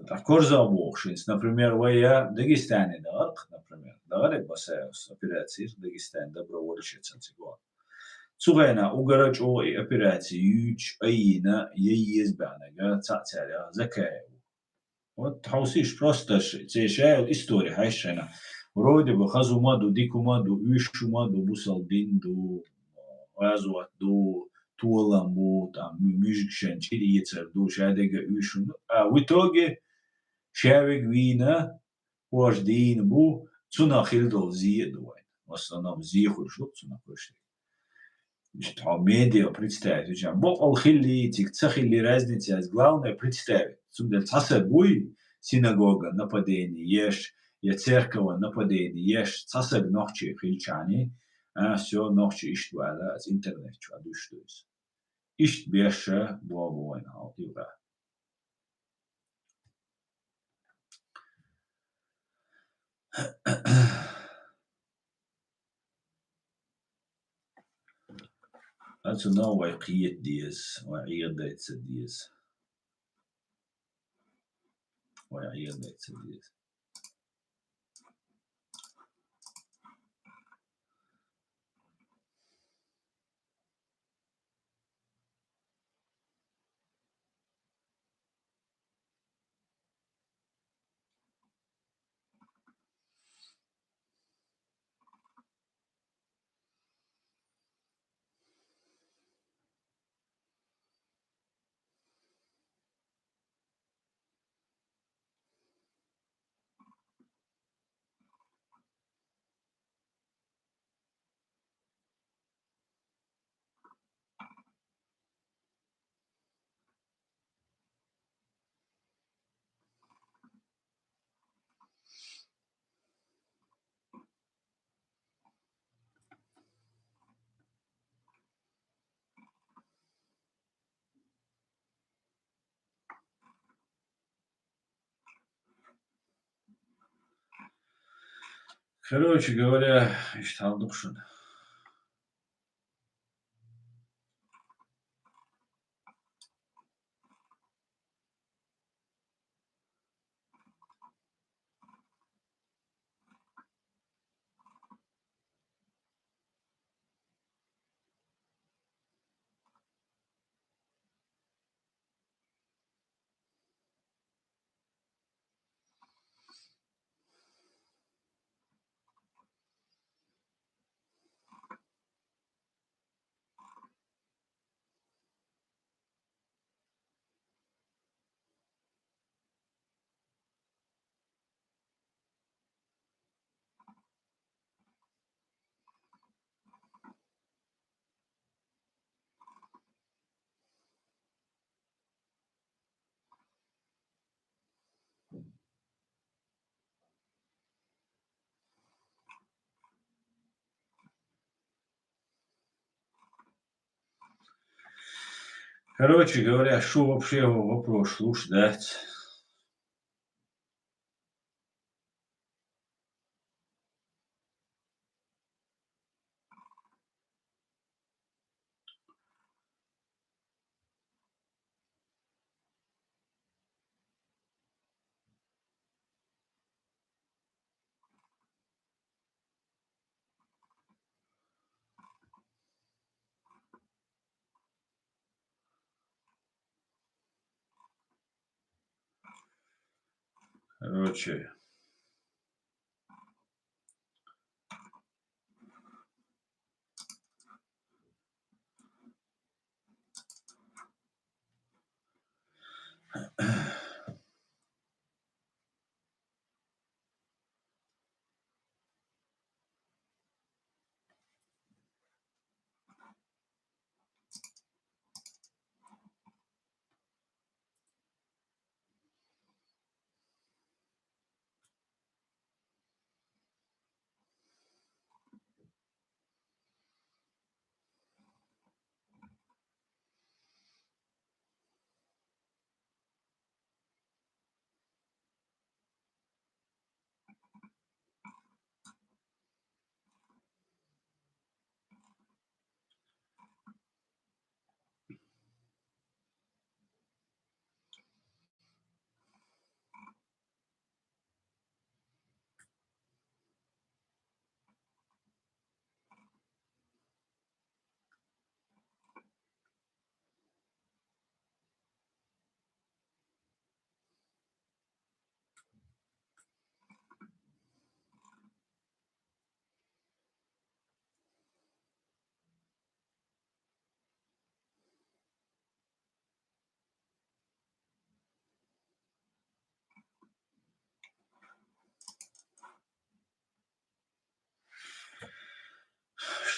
тӀаккха корзагӀ боху шинца. Например, вай я Дагестане дахарх, например, дахарх Басаевс операци Дагестане добровольчецан цигон. Цу хенахь угара чӀогӀа и операци юьйцуш айина, яй еза баьхнарг цхьаъ царех Закаев ву. Вот хьовсийша, просто ш-, церан ша йолу истори хьаьжча хьайна. Вроде бы хаза хӀума ду, дика хӀума ду, уьш хӀума ду, бусалба дин ду, гӀазот ду, толам бу, там, му-, муьжгашна чӀир эцар ду, ша дерг а уьш хӀума ду. А в итоге ша верг вийна, хӀорш дийна бу, цунах хилла долу зе а ду вайна. В основном зе хуьлуш ду цунах кхуьш. Иштта хьо медиа представить вича, бакъал хилли, цига ца хилли, разница яц. Главное представить. Цундела цхьа саг вуй, синагога нападение еш, я церковь нападение еш, цхьа саг нохчи хилчани, а, всё, нохчи иштта вала, ас интернет чу дуьш ду иза. Иштта беша боху вайна хьал тилла. Ацу нах вай кхета деза, вай Ӏеха ца деза. Вай Ӏеха ца деза. Короче говоря, иштта хьал ду-кх шуна. Короче говоря, шу вообще вопрос луш дац. Короче.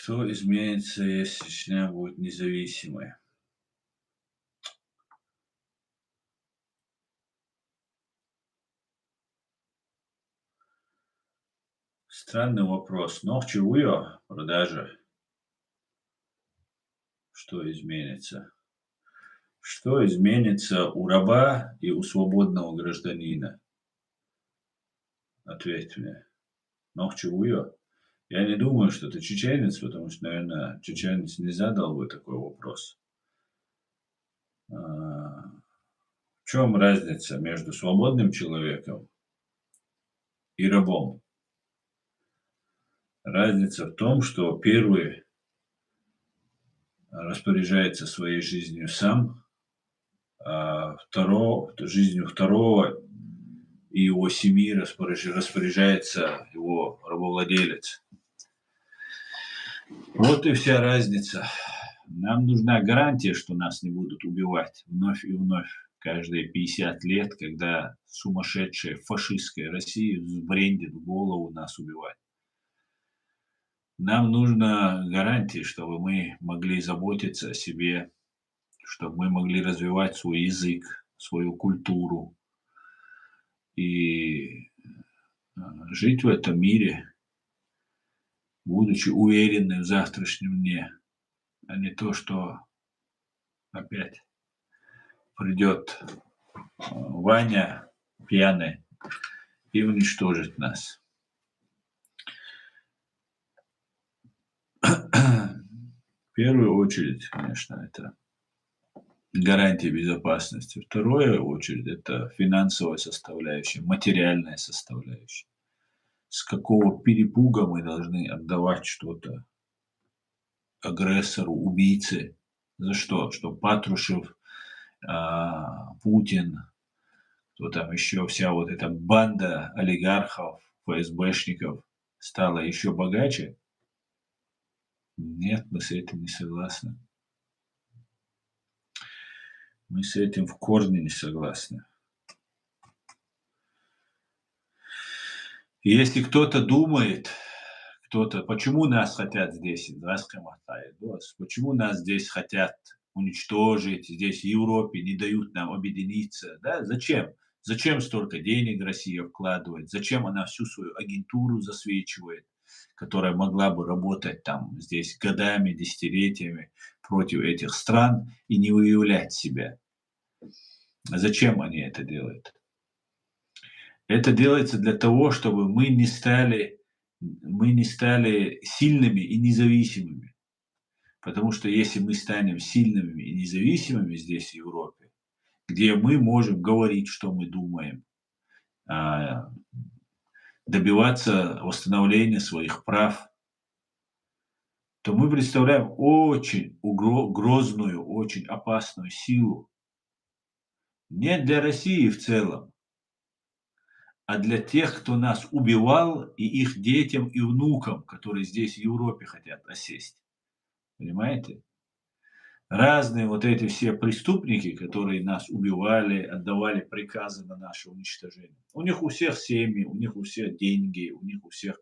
Что изменится, если Чечня будет независимой? Странный вопрос. Нохчи уйо продажа. Что изменится? Что изменится у раба и у свободного гражданина? Ответь мне. Нохчи уйо. Я не думаю, что ты чеченец, потому что, наверное, чеченец не задал бы такой вопрос. А, в чем разница между свободным человеком и рабом? Разница в том, что первый распоряжается своей жизнью сам, а второго, жизнью второго и его семьи распоряж- распоряжается его рабовладелец. Вот и вся разница. Нам нужна гарантия, что нас не будут убивать вновь и вновь каждые пятьдесят лет, когда сумасшедшая фашистская Россия сбрендит в голову нас убивать. Нам нужна гарантия, чтобы мы могли заботиться о себе, чтобы мы могли развивать свой язык, свою культуру и а, жить в этом мире, будучи уверенным в завтрашнем дне, а не то, что опять придет Ваня пьяный и уничтожит нас. В первую очередь, конечно, это гарантия безопасности. Вторая очередь — это финансовая составляющая, материальная составляющая. С какого перепуга мы должны отдавать что-то агрессору, убийце? За что? Что Патрушев, а, Путин, кто там еще, вся вот эта банда олигархов, ФСБшников стала еще богаче? Нет, мы с этим не согласны. Мы с этим в корне не согласны. Если кто-то думает, кто-то, почему нас хотят здесь, почему нас здесь хотят уничтожить, здесь в Европе не дают нам объединиться, да, зачем? Зачем столько денег Россия вкладывает? Зачем она всю свою агентуру засвечивает, которая могла бы работать там здесь годами, десятилетиями против этих стран и не выявлять себя? Зачем они это делают? Это делается для того, чтобы мы не стали, мы не стали сильными и независимыми. Потому что если мы станем сильными и независимыми здесь, в Европе, где мы можем говорить, что мы думаем, а, добиваться восстановления своих прав, то мы представляем очень угро- грозную, очень опасную силу. Не для России в целом, а для тех, кто нас убивал, и их детям и внукам, которые здесь, в Европе, хотят осесть. Понимаете? Разные вот эти все преступники, которые нас убивали, отдавали приказы на наше уничтожение. У них у всех семьи, у них у всех деньги, у них у всех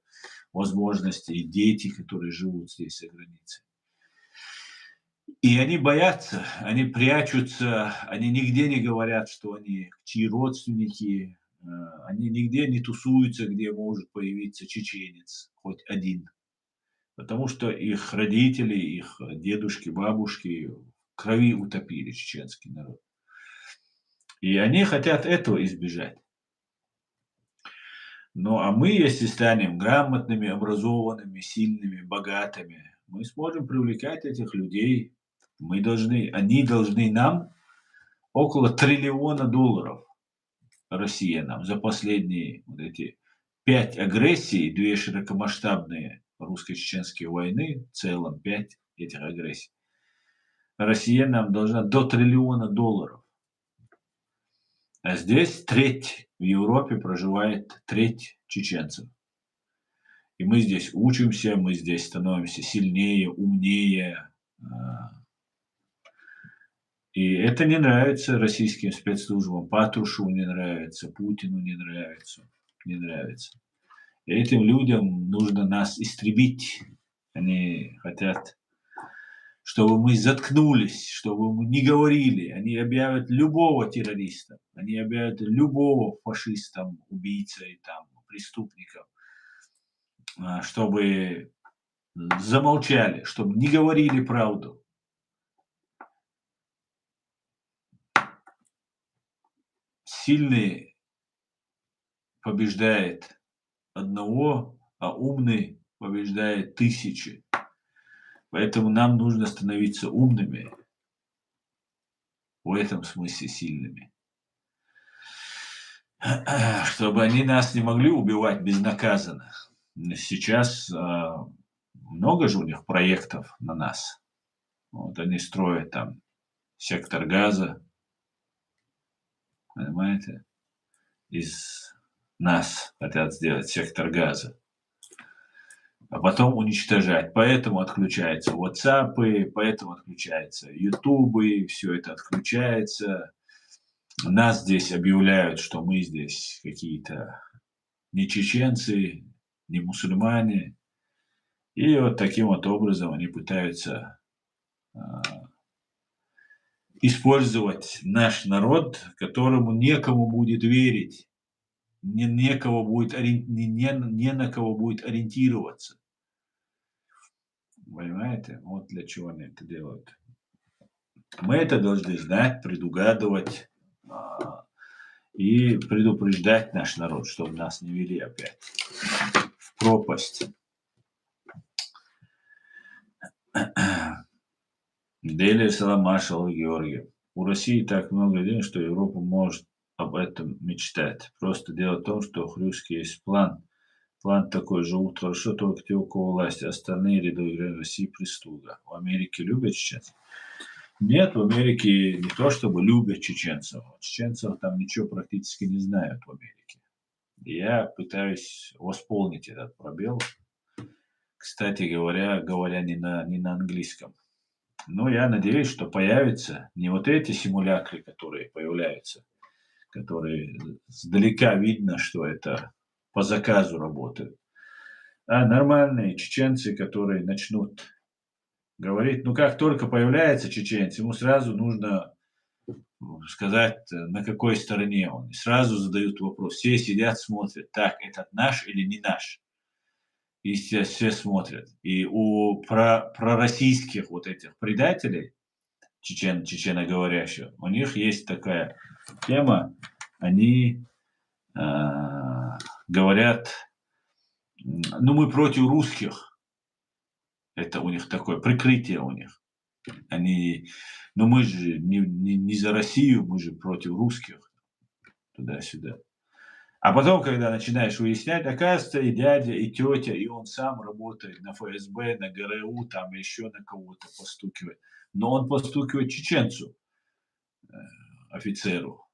возможности, и дети, которые живут здесь за границей. И они боятся, они прячутся, они нигде не говорят, что они чьи родственники, э, они нигде не тусуются, где может появиться чеченец, хоть один. Потому что их родители, их дедушки, бабушки в крови утопили чеченский народ. И они хотят этого избежать. Ну, а мы, если станем грамотными, образованными, сильными, богатыми, мы сможем привлекать этих людей. Мы должны, они должны нам около триллиона долларов. Россия нам за последние вот эти пять агрессий, две широкомасштабные русско-чеченские войны, в целом пять этих агрессий. Россия нам должна до триллиона долларов. А здесь треть, в Европе проживает треть чеченцев. И мы здесь учимся, мы здесь становимся сильнее, умнее. А, и это не нравится российским спецслужбам, Патрушеву не нравится, Путину не нравится, не нравится. И этим людям нужно нас истребить. Они хотят, чтобы мы заткнулись, чтобы мы не говорили. Они объявят любого террористом, они объявят любого фашистом, убийцей, там, преступником, а, чтобы замолчали, чтобы не говорили правду. Сильный побеждает одного, а умный побеждает тысячи. Поэтому нам нужно становиться умными, в этом смысле сильными, чтобы они нас не могли убивать безнаказанно. Сейчас а, много же у них проектов на нас. Вот они строят там сектор Газа, понимаете? Из нас хотят сделать сектор Газа. А потом уничтожать. Поэтому отключаются WhatsApp, поэтому отключаются YouTube, все это отключается. Нас здесь объявляют, что мы здесь какие-то не чеченцы, не мусульмане. И вот таким вот образом они пытаются а, использовать наш народ, которому некому будет верить, не, некого будет, не, не, не на кого будет ориентироваться. Понимаете? Вот для чего они это делают. Мы это должны знать, предугадывать а, и предупреждать наш народ, чтобы нас не вели опять в пропасть. Дели салам, маршал Георгий. У России так много денег, что Европа может об этом мечтать. Просто дело в том, что у Хрюшки есть план. План такой: живут хорошо только те, у кого власть, остальные рядовые граждане России прислуга. В Америке любят чеченцев? Нет, в Америке не то чтобы любят чеченцев. Чеченцев там ничего практически не знают в Америке. Я пытаюсь восполнить этот пробел. Кстати говоря, говоря не на, не на английском. Но я надеюсь, что появятся не вот эти симулякры, которые появляются, которые сдалека видно, что это по заказу работают, а нормальные чеченцы, которые начнут говорить. Ну, как только появляется чеченец, ему сразу нужно сказать, на какой стороне он. И сразу задают вопрос. Все сидят, смотрят, так, этот наш или не наш. И все, все смотрят. И у про, пророссийских вот этих предателей, чечен, чеченоговорящих, у них есть такая тема, они э, говорят, ну, мы против русских. Это у них такое прикрытие у них. Они, ну, мы же не, не, не за Россию, мы же против русских. Туда-сюда. А потом, когда начинаешь выяснять, оказывается, и дядя, и тетя, и он сам работает на ФСБ, на ГРУ, там еще на кого-то постукивает. Но он постукивает чеченцу, э, офицеру,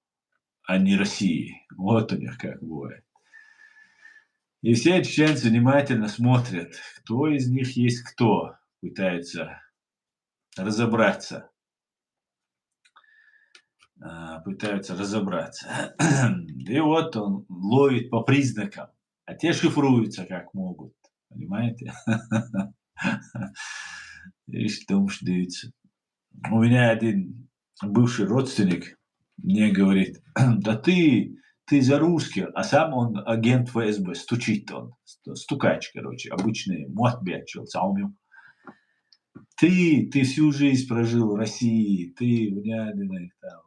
а не России. Вот у них как бывает. И все чеченцы внимательно смотрят, кто из них есть кто, пытаются разобраться. А, пытаются разобраться. И вот он ловит по признакам. А те шифруются как могут. Понимаете? И что ж даются. У меня один бывший родственник мне говорит: да ты, ты за русских, а сам он агент ФСБ, стучит он, стукач, короче, обычный муатбиатчил, саумил. Ты, ты всю жизнь прожил в России, ты в Нядиной там.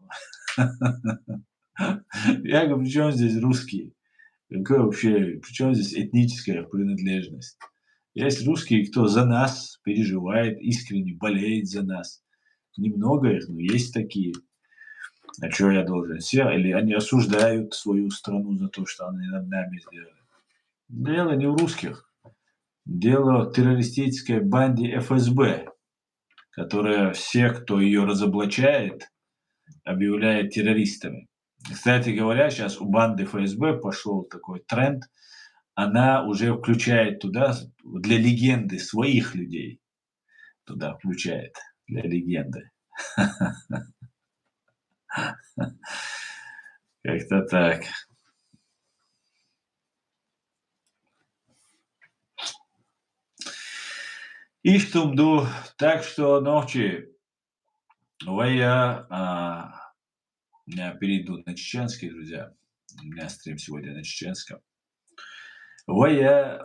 Я говорю, при чем здесь русские? Какое вообще, при чем здесь этническая принадлежность? Есть русские, кто за нас переживает, искренне болеет за нас. Немного их, но есть такие. А что я должен? Все, или они осуждают свою страну за то, что они над нами сделали? Дело не в русских. Дело в террористической банде ФСБ, которая все, кто ее разоблачает, объявляет террористами. Кстати говоря, сейчас у банды ФСБ пошел такой тренд, она уже включает туда для легенды своих людей. Туда включает для легенды. Как-то так. Иштта хӀума ду, так что, нохчий, вай, а, я перейду на чеченский, друзья. У меня стрим сегодня на чеченском. Вай,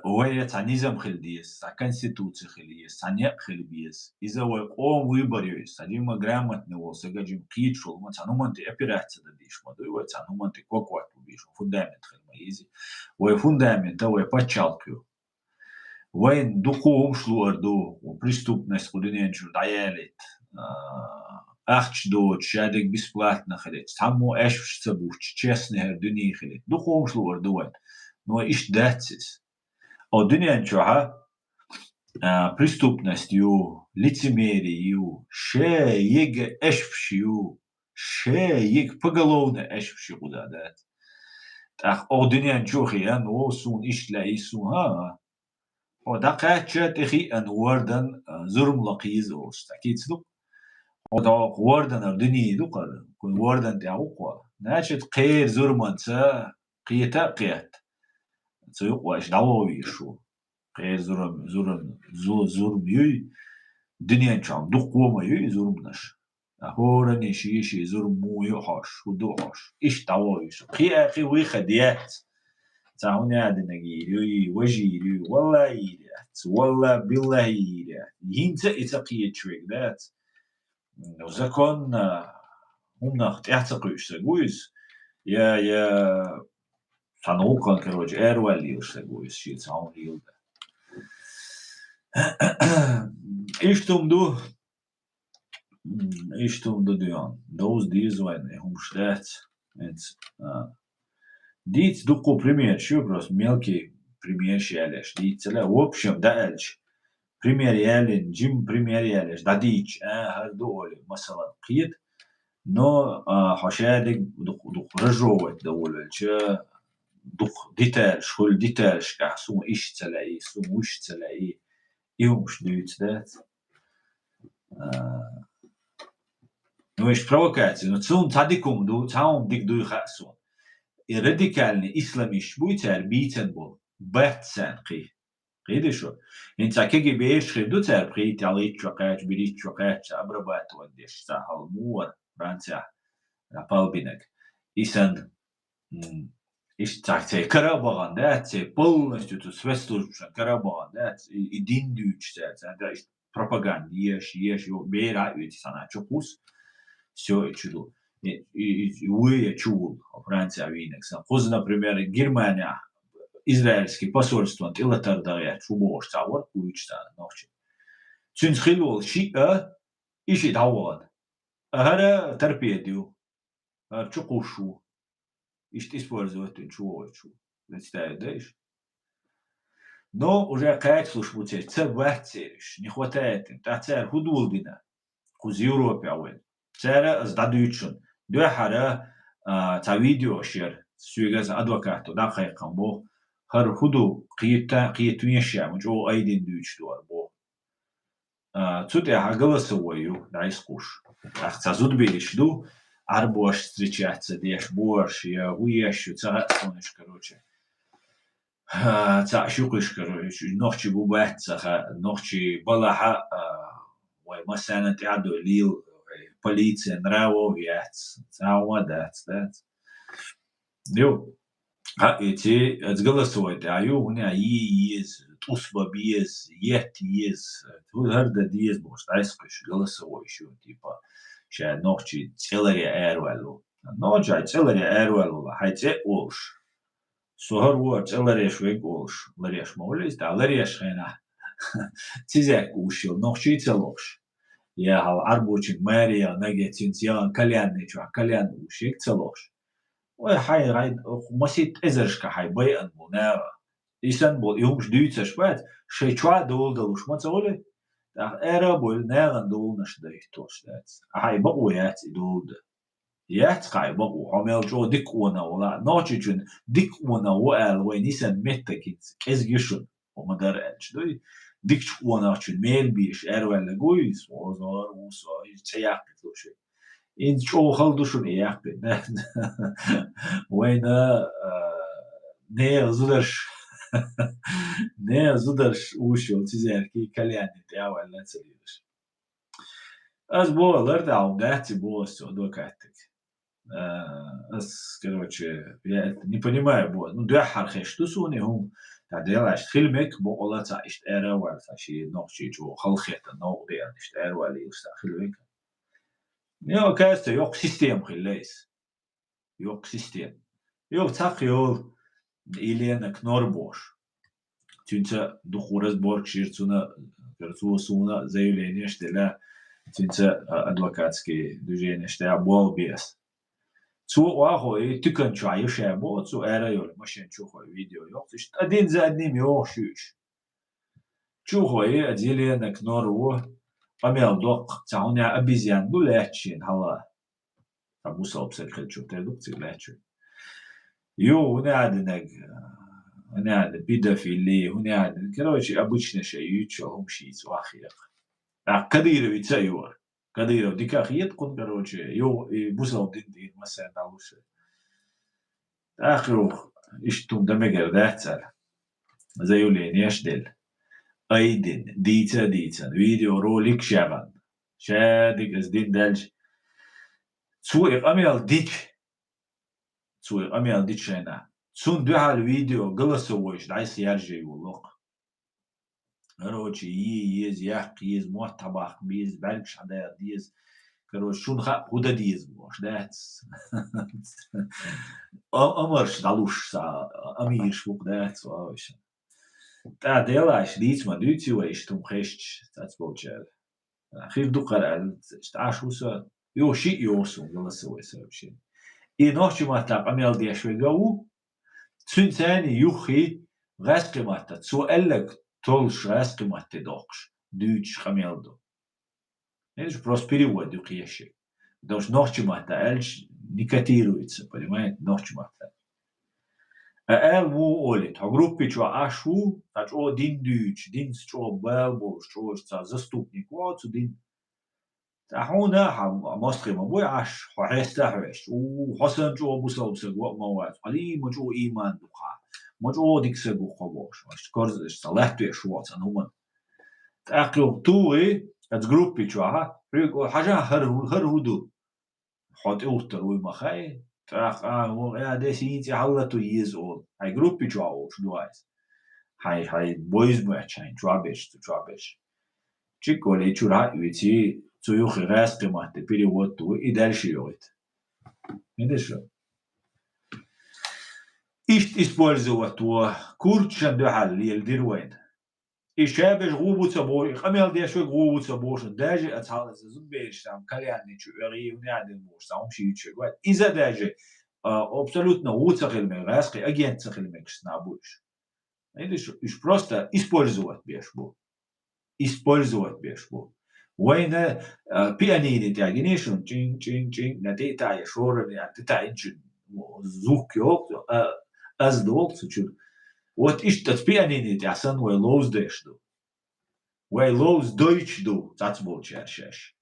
вай цхьа низам хила деза, цхьа конституция хила еза, цхьа некъ хила беза. Иза вай къоман выбор ю иза. Цхьа жимма грамотный вола саг, жимма кхеташ вола, ма цхьа хӀуманна тӀе операци дан дезаш ма дуй вай, цхьа хӀуманна тӀе кокват бу безаш, фундамент хила ма еза. Вай фундамент, вай паччахьалкхе ю. Вайна дукха хӀумаш луъар ду, преступность кху дуьнен чура дӀаялийта, а, ахча доцуш, шадерг бесплатно хилийта, цхьаммо аьшпаш ца буттуш, честный хӀара дуьне хилийта. Дукха хӀумаш луъар ду вайна. Но иштта дац иза. О, дуьнен чохь, а, преступность ю, лицемерие ю, ша ега аьшпаш ю, ша ега поголовно аьшпаш ю кхуза дац. ТӀаккха о дуьнен чу хиъна, о, суна иштта лаьий, суна, хӀа, хьо дӀакхаьчча, тӀе хиъна вордан, а, зурма лакхийза олуш, цхьа кица ду-кх. Хьо дӀа-, ворданара дуьне ду-кх хӀара, кхуьнан вордан тӀехь ву-кх хьо. Значит, кхеран зурманца кхета а кхетта, цу юкъа вайша дӀавогӀу везаш ву. Кхеран зурм-, зурм-, зу-, зурма юй, дуьнен чохь дуккха ма юй зурманаш. Ткъа хӀоранна шен-шен зурма муха ю хьожуш, хӀун ду хьожуш. Иштта дӀавогӀу везаш ву. Кхин а кхин вуй хада яц. Цхьа хӀун яа динарг йийр юй, важа йийр юй, валлахӀи йийр яц, валлахӀи биллахӀи йийр яц. ХӀинца а и ца кхеташ верг дац. М, законно хӀуманах тӀаьхьа ца кхуьуш саг ву иза. Я, я, цхьана гӀуллакхана, короче, араваьлла лелаш саг ву иза, шен цхьа хӀума леладан. Иштта хӀума ду, м, иштта хӀума ду дуьхьал. Довза деза вайна, и хӀумаш дац. ХӀинца, а, дийца дуккха примераш ю, просто мелкий примераш ялеш дийца ца лаьа. В общем, дӀааьлча, пример ялийна, жимма пример ялеш, дӀадийча, а, хӀара ду олий, масалан, кхета. Но, а, хьо шадерг дукха, дукха разжевывать дан волавелча, дукха деталаш, хуьлу деталашкахь, суна иштта ца лаьий, суна вуьшта ца лаьий, и хӀумаш дуьйцу дац. А, ну, иштта провокация, ну, цунна цхьа дика хӀума ду, цхьа хӀума дика дуй хаьа суна. И радикальный исламисташ буй цара бийцан болу, бац царна кхин. Кхийтий шу? ХӀинца кегий бераш хир ду цара, пхийтта, ялхитта шо кхаьчча, берхӀитта шо кхаьчча, цхьа обрабатывать деш, цхьа хьал муха вара Францехь, а, палбинарг. И санна, м, иштта цхьа цай кара а бахана дац, цай полностью цу спецслужбашна кара а бахана дац, и, и дин дуьйцуш цара, цара, да, иштта пропаганда еш, еш, йо, бер а оьцу санна чу кхуссу. Всё, и чу ду. И, и, и, и вуй я чу вулу, Францехь вийнарг санна. Кхуза, например, Германехь израильский посольствон тӀе латар дан гӀерташ ву бохуш цхьа вара, вуьйцу царна нохчий. Цуьнца хилла волу шиъ а, и шиъ дӀавахана. А хӀара торпеда ю. ХӀара чу кхуссуш ву. Иштта использовать дина чу вогӀуш ву. Представить дай шу? Но уже кхачалуш бу церан, ца вац церан уьш, не хватает им. ТӀаккха цара хӀун дола дина? Кхуза Европехь вайн. Цара аса дӀадуьйцу шуна. Дуьххьара, а, цхьа видео шера, соьга аса адвокато дӀакхайкхина боху. ХӀара хӀун ду, кхета, кхета вен ша, ма чӀогӀа айдина дуьйцуш ду хӀара боху. А, цу тӀехь голосовой ю, дӀаэцкъуш. ТӀаккха цхьа зудабераш ду, Ӏарбош встречаться деш, бош, я хӀун еш ю, ца хаьа суна уьш, короче. А, цхьаъ шу кхуьш, короче, нохчий бу бац ца хаьа, нохчий балахьа, а, вай массарна тӀаьхьа дойла, вай полиция нравов яц, цхьа хӀума дац, дац. Ю. Хьаэций, оцу голосовой тӀехь ю, хӀунда йий еза, тӀус бан беза, етта еза, хӀу-, хӀара дан деза бохуш, дӀаэцкъуш голосовой шу, типа, ша нохчий цӀе ларъян араваьлла ву. Нохчий хьайн цӀе ларъян араваьлла ву, хьайн цӀе а волуш. Со хӀара ву хӀара цӀе ларъеш верг а волуш, ларъеш ма валлий иза, тӀаккха ларъеш хенахь, цизаьрка уьш йолу нохчий ца лохуш. Я хьал Ӏарбочуьнга маре яхана, наге цуьнца яхана кальянный чохь кальян уьш ерг ца лохуш. Вай хьайн, хьайн, масийтта эзаршка хьайн байъан бу наха. И санна болу, и хӀумаш дуьйцуш бац, шайн чохь а дола далуш ма ца хуьлу, тӀаккха ара а бойла, нахана доланаш дан хӀиттош дац. Ахьа и бакъо яц и дола дан. Яц кхай бакъо, хьо мел чӀогӀа дика къонах ву ала, нохчичун дика къонах ву аьлла, вайн нисана меттиг хӀинца кӀезиг ю шуна. Хьо ма-дарра аьлча дуй, дикачу къонахчун мел беш араваьлларг вуй иза, озор ву со, иза цӀе яккхийта луш ву. Иза чӀогӀа хала ду шуна и яккхийта. Вайна, а, нехан зударш Не, зударш уш йолчу цизеркий кальянни тӀе а ваьлла ца лелаш. Ас боху, лар тӀехь хьуна дац и боху ас цу адвокатиг. А, ас, короче, я это не понимаю, бо. Ну, дуьххьара хезаш ду суна и хӀума. Та делаш хила мега, бокъала цхьа иштта ара а ваьлла, цхьа шен нохчий чӀогӀа халахетар новкъа деана, иштта ара а ваьлла, иштта хила мега. Я, оказывается, йоккха система хилла иза. Йоккха система. Йо, цхьаъ йолу Елена Кнор бохуш. Цуьнца дукха разборкаш йира цунна, кара цо суна заявленеш делла, цуьнца, а, адвокатский движенеш тӀехь болх беш. Цо охьахой, туькан чохь ю ша боху, цо ара а йолу, машен чу хой, видео йоккхуш. Иштта один за одним йогӀуш ю уьш. Чу хой, а Елена Кнор ву, къамел доккху, цхьа хӀуна обезьян ду лаьтташ шена хьала. Цхьа бусалба стаг хилча тера ду-кх цига лаьтташ. Ю, хӀун аьлла динарг, хӀун аьлла педофили, хӀун аьлла, короче, обычно шайн юьйцуш йолу хӀума шийца охьахиъна. ТӀаккха Кадыровица а ю. Кадыров дика хета кхунна, короче, ю, и бусалба дин тӀера массарна дӀалуш. ТӀаккха юха иштта хӀума дан мегар дац аьлла. Заявленеш делла. Айдина, дийца а дийцина, видеороликаш яьхна. Ша дика аса дин даьлча, цо и къамел дича, цо и къамел дича шайна, цунна дуьхьал видео голосовойш дӀасаяржа йолу-кх. Короче, е еза, яккха еза, мотт хьабаккха беза, бӀаьргаш хьадаха деза. Короче, шуна хаьа, хӀун дан деза бохуш, дац? А-, амарш дӀалуш, са, амираш ву-кх, дац, вовшан. ТӀа делаш, дийца ма дуьйций вай иштта хӀума хезча, цацболчара. Хир ду кхара аьлла, иштта Ӏаш ву со, йо, шиъ йогӀу суна голосовой сообщение. И нохчийн маттахь къамел деш верг а ву, цуьнан царний юххе гӀаьскхи матта, цо аьлларг толлуш гӀаьскхи матте доккхуш, дуьйцуш къамел ду. Видишь, просто перевод ю кхечу. Потому что нохчийн маттахь аьлча не котируется, понимаете, нохчийн маттахь. А аьлла муха олий, хьо группи чохь Ӏаш ву, цхьа чӀогӀа дин дуьйцуш, динца чӀогӀа бала болуш, чӀогӀа цхьа заступник ву цу дин. Ткъа хьуна хьан мостагӀий ма буй Ӏаш, хьо хьеста а хьоьжуш, у, хьо санна чӀогӀа бусалба саг ваъ ма вац, хьо лий ма чӀогӀа ийман ду-кх, ма чӀогӀа дика саг ву-кх хьо бохуш, аша корзаш ца латтавеш ву цхьана хӀуманна. ТӀаккха юха тухий, оцу группи чохь, хьоьга хьажахь, хӀара хӀу-, хӀара хӀун ду? Хьо тӀе уттар вуй ма хаьий. ТӀаккха, а, вон, а, дес хӀинца и хьаллату еза олу. Хьайн группи чохь олуш ду айса. Хьайн, хьайн бойза моьтту хьайн чохь берш, цу чохь берш. Чик олий чуьра хьа а виций, цу юххе гӀаьскхи матте перевод ду, и дальше йогӀийта. Видишь? Иштта использовать во, курччан дуьхьал леладира вайна. И шаберш гӀу бу ца боху, и къамел деш верг гӀу ву ца боху, даже а цхьаллаза зудбераш там кальянни чу оьгӀий, хӀун аьлла дина бохуш, цхьа хӀума шийчуьг вац. Иза даже, а, абсолютно гӀу ца хила мега, гӀаьскхи агент ца хила мегаш нах бу уьш. Видишь, уьш просто использовать беш бу. Использовать беш бу. Вайна, а, пианино тӀехь гиний шуна, чин, чин, чин, на тӀе а таӀе, шоран ян тӀе таӀинчу звук йоккху, а, аз доккху цу чуьра. Вот иштта оцу пианино тӀехь санна вай ловзадеш ду. Вай ловзадойтуш ду цацболчара шаьш.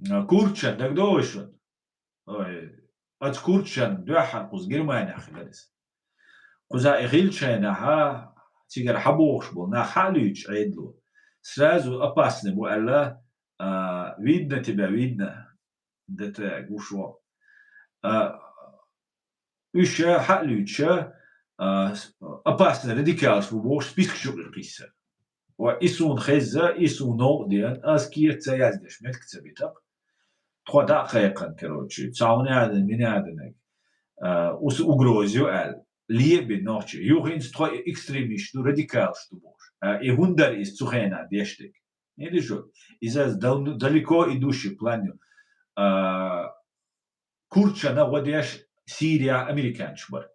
А, курччан дагадогӀий шуна? Ой, оцу курччан дуьххьара кхуза Германехь хилира иза. Кхуза и хилча хенахь, цигара хьабогӀуш болу нах хьа а луьйчу Ӏедало, сразу опасный бу аьлла, а, видно тебя, видно, ДТ гуш ву. А, уьш хьа а луьйча, а, с-, опасный радикалаш бу бохуш спискаш юкъа кхиссира. Ва и суна хезза, и суна новкъа деана, ас кехат ца яздеш меттиг ца битакъ. Тхо дӀа а кхайкхина, короче, цхьа хӀун аьлла, мин аьлла, а, уьш угроза ю аьлла, ле а бина нохчий. Юха хӀинца тхо и экстремисташ ду, радикалаш ду бохуш. А, и хӀунда дара иза цу хенахь деш дерг? Видишь, иза дал-, далеко идущий план ю. А, курччана гӀо деш Сирия американцаш бара.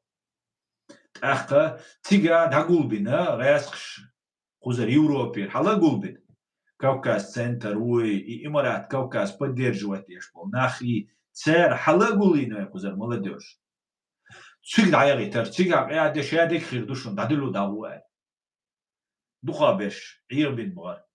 ТӀаккха цига дӀагулбина гӀаьскхаш кхузара Европера хьала а гулбина. Кавказ центр вуй, и Имарат Кавказ поддерживать деш болу нах и цара хьала а гулйина вай кхузара молодёжь. Цуьнга дӀаяхийтар, цигахь къаьхьа де шадерг хир ду шуна, дӀадуьллу дӀагӀо аьлла. Дукха берш Ӏехабина бахара.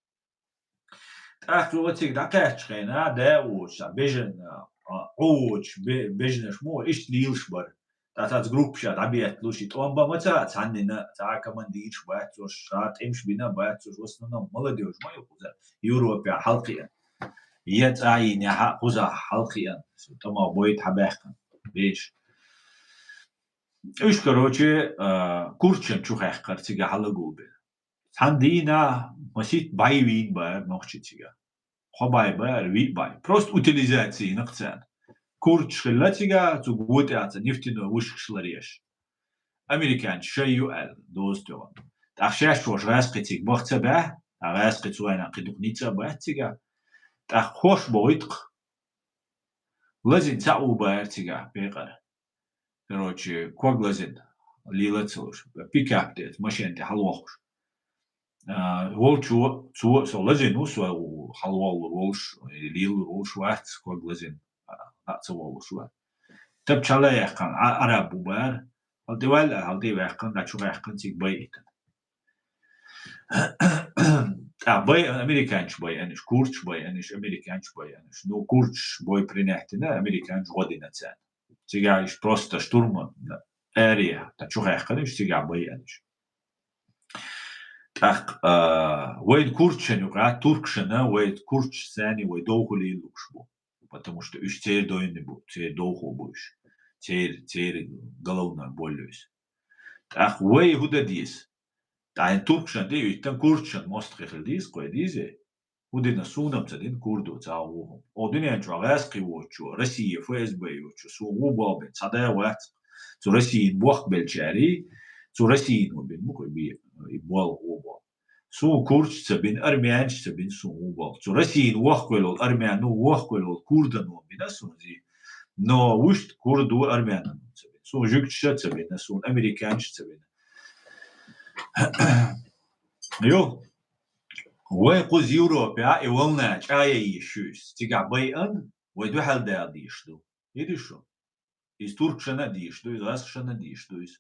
ТӀаккха оциг дӀакхаьчча хенахь, да а воцуш, цхьа бежан, а, Ӏу воцуш бе-, бежанаш мо, иштта лелаш бара. ТӀаккха цаца группаш дӀабетталуш, и тӀом бан ма ца, цхьаннена, цхьа командираш бац уж, цхьа тӀемаш бина бац уж, в основном молодёжь ма ю кхуза, Европе хьалкхиъна. Я цӀа йийна хьа-, кхуза хьалкхиъна, со тӀама бойта хьабаьккхина, беш. Уж, короче, а, курдашна чухаьккхар цига хьалагулбе. Цхьан дийнахьа масийтта бӀай вийна бара нохчий цига. Кхо бӀай бара, виъ бӀай. Просто утилизация йина-кх царна. Курдаш хилла цига, цу гӀо тӀехьа цхьа нефтяной вышкаш ларъеш. Американцаш шоай ю аьлла, доза тоьхна. ТӀаккха шаьш хӀорш гӀаьскхий цига баха ца баьхьа, тӀаккха гӀаьскхий цу хенахь кхидӀа ницкъ а бац цига. ТӀаккха хӀорш бохуьйту-кх. Лазийна цхьаъ ву бара цига, бекъара. Короче, ког лазийна, лела ца луш, пикап тӀе, машен тӀе хьалвоккхуш. А, волчо, цо, со лазийна ву, со хьалволлур волуш, лелалур волуш вац, ког лазийна, а, а, ца воллуш вац. Тапча хьала яьккхина, а, араб ву бара, хьал тӀе ваьлла, хьал тӀе ваьккхина, дӀа чу ваьккхина, цига байъийтина. ТӀаккха байъина, американцаш байъина уж, курдаш байъина уж, американцаш байъина уж. Ну, курдаш бой принять йина, американцаш гӀо дина царна. Цигахь уж просто штурмом, аре, дӀа чу хаьккхина уж, цигахь байъина уж. ТӀаккха, а, вайн курдашна юкъахь, туркашна, вай курдаш санна, вай довха лелалуш бу. Потому что уж церан дойн бу, церан довхо бу уж. Церан, церан головной боль ю иза. ТӀаккха вай хӀун дан деза? ТӀаккха туркашна тӀе а виттина, курдашна мостагӀий хила деза, кхой деза. ХӀун дина, суна-м ца дина курдо цхьа а вон хӀума. Оха дуьнен чохь гӀаьскхий воцучо, Россия ФСБ йоцучо, суна вон болх бина цхьа да а вац. Цу Россин бохк беллачарий, цу Россино бина бу-кх и бе-, и болх, вон болх. Суна курдаш ца бина, армянаш ца бина суна вон болх. Цу Россино вохкавелла волу армяно, вохкавелла волу курдано бина суна зи. Но вуьшта курдо, армянано ца бина. Суна жуьгташа ца бина, суна американцаша ца бина. Ю, вай кхуза Европехь и волна чӀагӀъян езаш ю иза. Цигахь байъина, вай дуьхьал дала дезаш ду. Хири шу? Иза туркашна а дезаш ду, иза гӀаьскхашна а дезаш ду иза.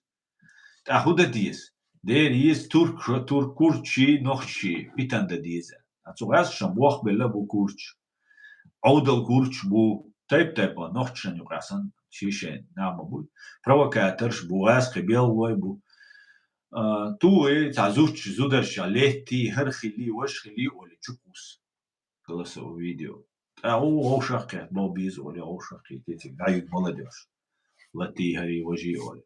ТӀаккха хӀун дан деза? Дера еза туркаш, турк-, курдаший, нохчаший питана дан деза. Ткъа цу гӀаьскхашна бохк белла бу курдаш. Ӏовдал курдаш бу, тайп-тайпана нохчашна юкъахь санна, шен-шен нах ма бу. Провокаторш бу, гӀаьскхий белхалой бу. А, тухий, цхьа зудчо зударша леттий, хӀара хилий, важа хилий олий чукхуссу. Голосовое видео. ТӀаккха вовшах кхетта, бов беза олий, вовшах кхетта, цига дӀаюьгу молодёжь. Латтий, хӀарий, важий олий.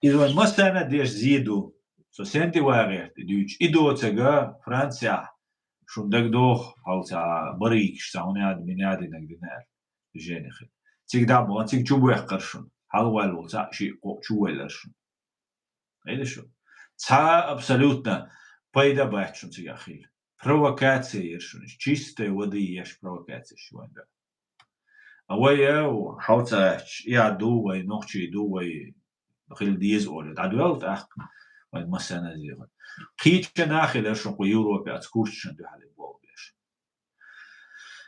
Иза вайн массарна а дезаш зе ду. Со сенна тӀе вагӀа гӀерта и дуьйцуш. И доцург Францехь, шуна дагадогӀу, хьалха цхьа барыйкаш цхьа хӀун яд-, мин яд динарг дина аьлла, движение хилла. Цига дӀа а бахана, цига чубоьхкира шуна. Хьалаваьлла волу цхьаъ, шиъ, кхоъ чувоьллира шуна. Хьийда шу? Цхьа а абсолютно пайда а бац шуна цигахь хилла. Провокация яра шуна иза. Чистой воды еш провокация шу вайн бен. А вай, э, хьо ца гӀаьтташ, и а ду вай, нохчий ду вай, хила деза олий, дӀадоьлла тӀаккха вайн массарна а зе. Кхечу нах хилира шуна кху Европе оцу курдашна дуьхьал болх беш.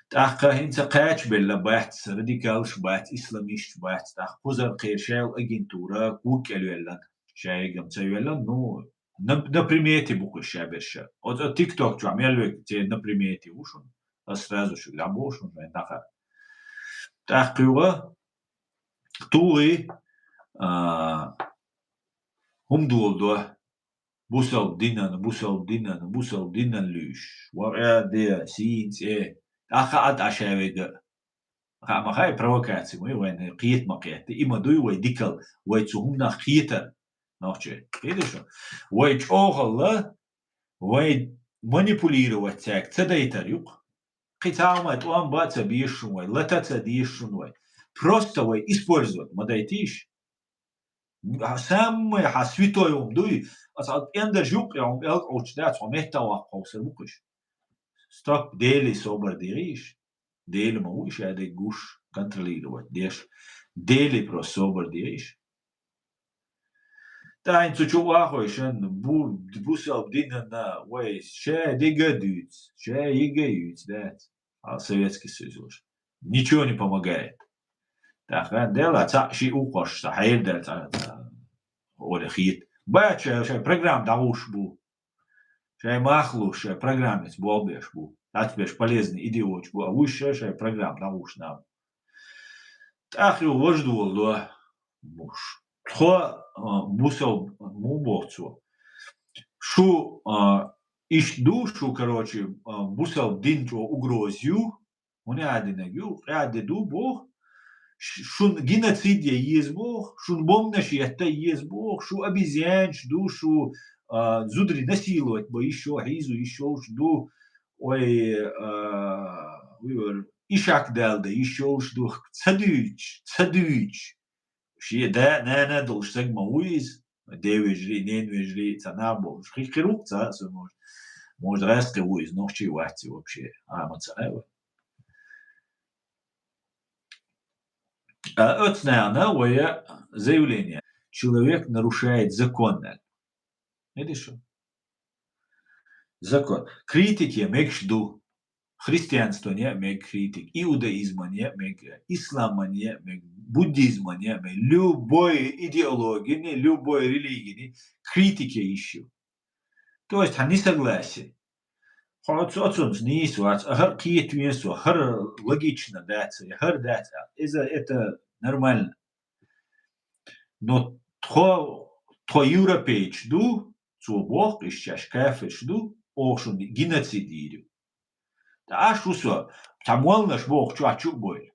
ТӀаккха хӀинца кхачабелла бац, радикалаш бац, исламисташ бац, тӀаккха кхузара кхеран шаьл агентура куг кӀел йоьллина, шаьгам ца йоьллина, ну, на, на примете бу кхуьш шаберша. Оцу TikTok чохь мел вега церан на примете ву шуна, ас сразу шу дӀабоху шуна вайн даха. ТӀаккха юха тухий, а, хӀума доладо, бусалба динан, бусалба динан, бусалба динан луьйш. Вакъа де, сийна цӀе. ТӀаккха а тӀа ша вега. Хаа ма хаьа, провокаци ма ю вайн, кхета ма кхетта. И ма дуй вай дикал, вай цу хӀуманах кхетар. Нохчий, кхийда шу? Вай чӀогӀалла, вай манипулировать цаьрга ца дайтар ю-кх. Кхин цхьа хӀума тӀом бан а ца безаш шуна вай, лата а ца дезаш шуна вай. Просто вай использовать ма дайтийша. Самое хьан святой хӀума дуй, аса хьан пӀендарш юккъе хьуна пӀелг Ӏучу дац, хьо метта ваккха хьовсар бу кхуьш. Стоп, Дели собар дегӀийша. Дели ма ву ша дерг гуш, контролировать деш. Дели просто собар дегӀийша. ТӀаьхьа цу чу вахойшан, бу-, бусалба динана вай, ша дега дуьйц, ша ега юьйц дац. А Советский Союз луш. Ничего не помогает. ТӀаккха дела цхьаъ шиъ укхош, ца хьайр даьлла цхьа, ца оле хета. Бача шайн программа дӀагӀуш бу. Шайн мах луш, шайн программица болх беш бу. ДӀацбеш полезный идиоташ бу, а вуьш шайн программа дӀагӀуш наб. ТӀаккха ю важа долу. Муш. Тхо, а, бусал, му боху цо. Шу, а, иштта ду, шу, короче, а, бусал дин чӀо угроз ю, хӀуна аьлла динарг ю, къаьда ду боху, ш-, шун геноцид е еза боху, шун бомбанаш етта еза боху, шу обезьянаш ду, шу, а, зударий насиловать бан йиш йо, хьийзо йиш йолуш ду, ой, а, вуьйр, ишак далда йиш йолуш ду, ца дуьйцуш, ца дуьйцуш. Шен да, нана долуш саг ма ву иза. Ден вежарий, нен вежарий, ца нах болуш. Хи-, хир ву-кх ца, со, может, может, гӀаьскхи ву иза, нохчий вац и вообще. А, ма ца хьаьва. А оцу нахана вай заявление. Человек нарушает закон, аьлла. Видишь? Закон. Критике мегаш ду. Христианствоне а мега критик, иудаизмане а мега, исламане а мега, буддизмане а мега, любой идеологияни, любой религияни критике йиш ю. То есть, хьан несогласие. Хьо оцу, оцунца нийса вац, а хӀара кхета вен со, хӀара логично дац, хӀара дац, иза это нормально. Но тхо, тхо европейцаш ду, цо боху, иштта шаьш кафирш ду, оха шуна геноцид йийр ю. ТӀаккха аш ву со, цхьа молланаш боху чохь чу а бойла.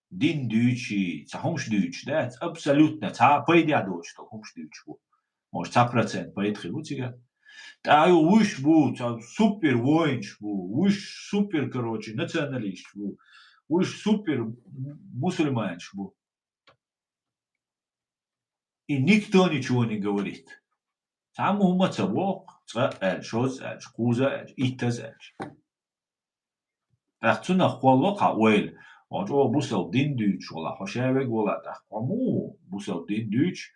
Дин дуьйцуш, цхьа хӀумаш дуьйцуш дац, абсолютно цхьа а пайда доцуш долу хӀумаш дуьйцуш бу. Может, цхьа процент пайда хир бу цигахь. ТӀаккха ю вуьш бу, цхьа супер воинаш бу, вуьш супер, короче, националисташ бу, вуьш супер мусульманаш бу. И никто ничего не говорит. Цхьамма хӀума ца боху, цкъа а аьлла, шозза а аьлла, кхузза а аьлла, иттазза а аьлла. ТӀаккха цунах кхолло кхаъ вайла, хьо чӀогӀа бусалба дин дуьйцуш вала, хьо ша вега вала, тӀаккха хьо муха ву бусалба дин дуьйцуш,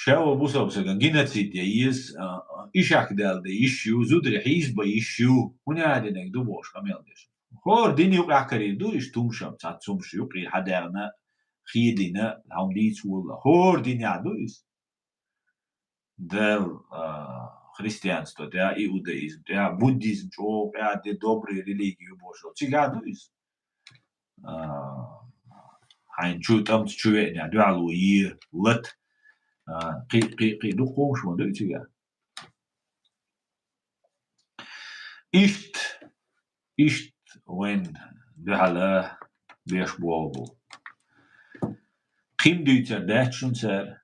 ша ву бусалба сагана геноцид е еза, а, а, ишак далда йиш ю, зударий хьийза бан йиш ю, хӀуна а динарг ду бохуш къамел деш. ХӀора дин юкъахь карийр ду, иштта хӀумаш, цхьацца хӀумаш юкъе хьадаьхна, хедийна, хьуна дийца волла. ХӀора динехь ду иза. Дала, а, христианство тӀехь, иудаизм тӀехь, буддизм чӀогӀа къаьхьа де добрый религия ю бохуш. Цигахь ду иза. А, хьайна чу, тӀамца чу веънехь, дуьхьало е, лата. А, кхин, кхин, кхин дукха хӀумаш ма дуй цигахь. Иштта, иштта вайн дуьхьала беш болу бу. Кхин дуьйцар дац шуна цара.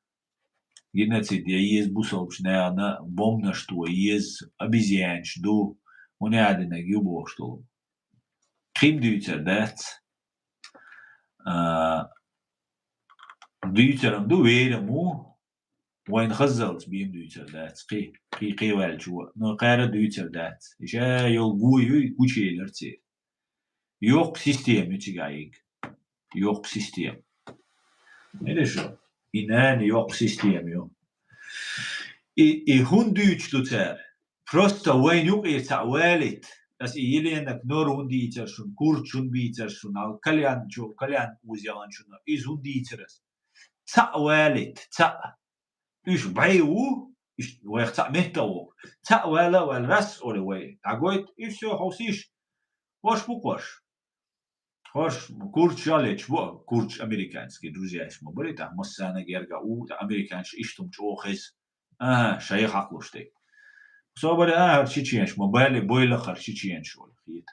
Геноцид е еза бусалбачу нахана, бомбанаш то еза, обезьянаш ду, хӀуна а динарг ю бохуш долу. Кхин дуьйцар дац. А, дуьйцарам ду, верам ву, вайна хаззалц бен дуьйцар дац, кхин, кхин, кхин ваьлча ву, но кхара дуьйцар дац. Иша йолу гуй юй гучуелира церан. Йоккха система ю цигахь йиг. Йоккха система. Видишь, и нана йоккха система ю. И, и хӀунда дуьйцуш ду цара? Просто вайн юкъера цхьаъ валийта. Ас и Еленак Нор хӀунда дийцар шуна, Курч хӀунда бийцар шуна, ал Кальян чу, Кальян узелан шуна, иза хӀунда дийцар ас? Цхьаъ валийта, цхьаъ. Уьш бӀе ву, уьш вайх цхьаъ метта а ву. Цхьаъ вала а вала, раз олу вай дӀагойта, и всё, хьовсийша. ХӀорш бу кхош. ХӀорш Курч жал ечу бу, Курч американский друзьяш ма барий, тӀаккха массарна герга у, тӀаккха американцаш иштта хӀума чӀогӀа хеза. Ага, шайх хьакхалуш дерг. Собаре, а, хӀара чеченаш ма бали, бойла хӀара чеченаш олу хета.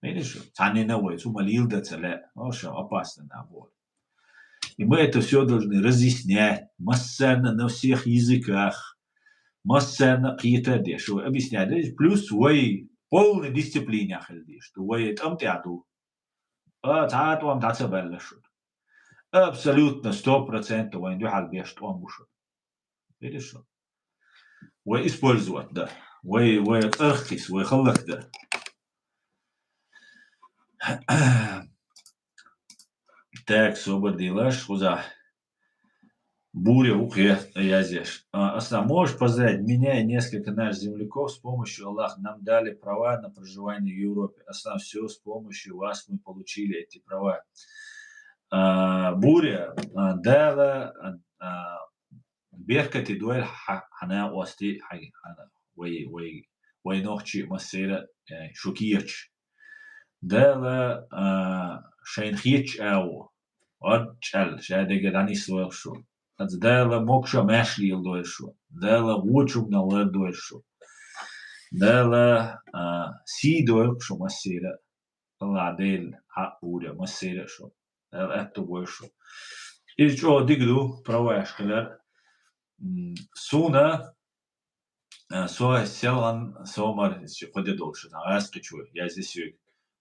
Видишь, цхьаннина вай, цу ма лийла дан ца лаьа, ну, что опасно набор. И мы это всё должны разъяснять, массарна на всех языках, массарна кхета деш, вай объяснять деш, плюс вай полный дисциплине хила деш, ду вай тӀам тӀехь ду. А, цхьа а тӀом дӀа ца баьлла шуна. Абсолютно, сто процентов вайн дуьхьал беш тӀом бу шуна. Видишь, вай использовать дан, вай, вай цӀарах кхиса, вай хӀаллакдан. Так, собар дийлаш, кхузахь Буря ву кхе язъеш. А, Аслан, можешь поздравить меня и несколько наших земляков с помощью Аллаха? Нам дали права на проживание в Европе. Аслан, всё с помощью вас мы получили эти права. А, Буря, а, Дала, а, а, беркате дойла хьа-, хьан накъостий, хьан, хьан, вай, вай, вай нохчий массера, э, шу кечаш. Дала, а, шайна хеташ агӀо. гӀарчӀал шадеррига дӀанислойла шу. Хьаьца Дала могашал-маьршал леладойла шу. Дала вочунна лардойла шу. Дала, а, сий дойла шу массера. Аллахь Дала хьакъ буре массера шу. Дала аьттув бойла шу. Иза чӀогӀа дика ду, праваш хилар. М, суна, а, со селгӀан, со мара, кхо де долуш, гӀаскхичо язъе соьга.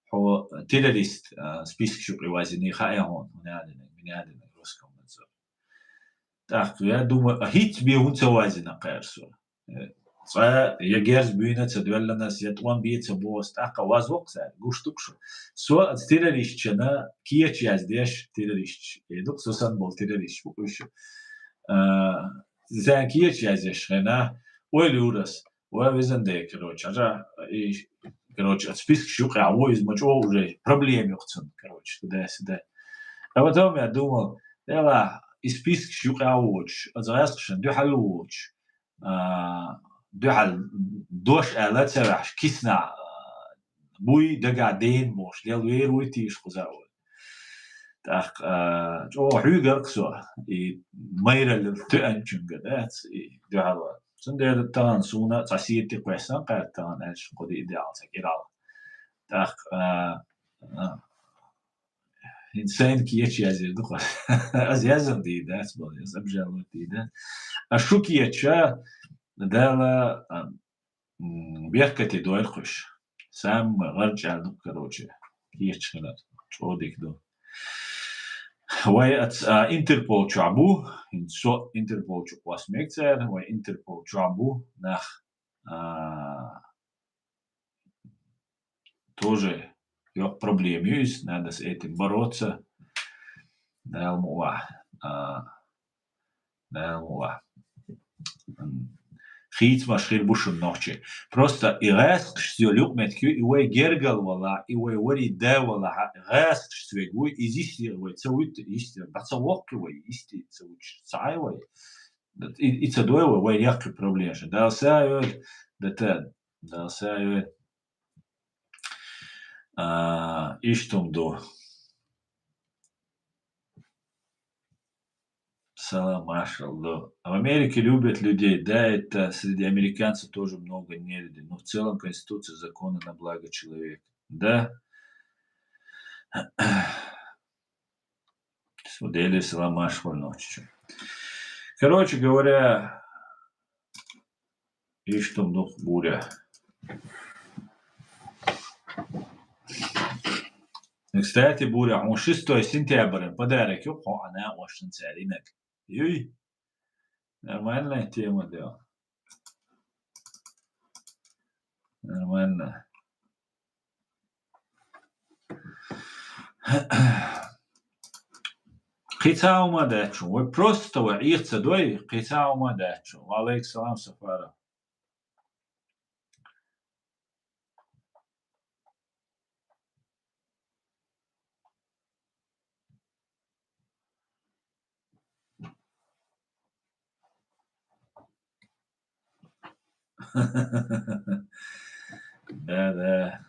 Хьо террорист, а, спискаш юкъе вазиний хаьа хьуна, хӀунда аьлла, мин аьлла, Роскомнадзор. ТӀаккха, я думаю, а хӀинца бен хӀунда ца вазийна кхаьра со? Э, цкъа я герз буьйна ца доьлланас, я тӀом бен ца бохас, тӀаккха вазвоккха цара, гуш ду-кх шу. Со оцу террористчана кеча яздеш, террористча, э, ду-кх со санна болу террористча бу уьш. А, царна кеча яздеш хенахь, ойла юрас, ой, везан де, короче, хьажа, и, короче, оцу спискаш юкъахь ву иза, ма чӀогӀа уже проблема ю-кх цунна, короче, туда-сюда. А потом я думал, делахь, и спискаш юкъахь воцуш, оцу гӀаскхашна дуьхьал воцуш, а, дуьхьал дош аьлла ца ваьхьаш, киснахь, а, буй дагахь ден бохуш, лел вер вуй тийша кхуза вай. ТӀаккха, а, чӀогӀа хьуьйгар-кх со, и майраллин тоьанчуьнга дац, и дуьхьал ван. Цундела тахана суна цхьа сетти кхоьссан кхаьрта тахана аьлча, кхо ди идеал ца кӀирал. ТӀаккха, а, а, хӀинца сайна кеча язйир ду-кх. Ас яздан дийр дац, бала, ас обжаловать дийр дац. А шу кеча, Дала, а, м, беркате дойла кхуьш. Самый гӀарчӀал ду-кх, короче, кеча хилар. ЧӀогӀа дика ду. Вай ац-, а, Интерпол чохь бу, хӀинца со Интерпол чу кхосса мега цара, вай Интерпол чохь бу нах, а, тоже йоккха проблема ю иза, надо с этим бороться. Дала мукъ лахь, а, Дала мукъ лахь. М, хийцамаш хир бу шуна нохчий. Просто и гӀаскхашца йолу юкъаметтиг ю, и вай гергал валахь, и вай варий да валахь, гӀаскхашца верг вуй, иза йисте вай ца вуьту, йисте, дӀа ца воккхи вай, йисте ца вуьтуш, ца Ӏай вай. И, и ца дой вай, вай яккхий проблемаш. Дала са а йойла, да та, Дала са а йойла. А, иштта хӀума ду. Салам, маршалла. В Америке любят людей. Да, это среди американцев тоже много нелюдей. Но в целом конституция, законы на благо человека. Да. Судели салам, маршалла, ночью. Короче говоря, иштта хӀума ду-кх, Буря. Кстати, Буря, хьуна шестой сентябрь подарок ю хьо а накъошна цаьринаг. Юй? Нормальная тема, да. Нормально. Кхин цхьа хӀума дац шуна. Вай просто вай Ӏеха ца дой, кхин цхьа хӀума дац шуна. Ва алейкум салам, Сафара. Да, да.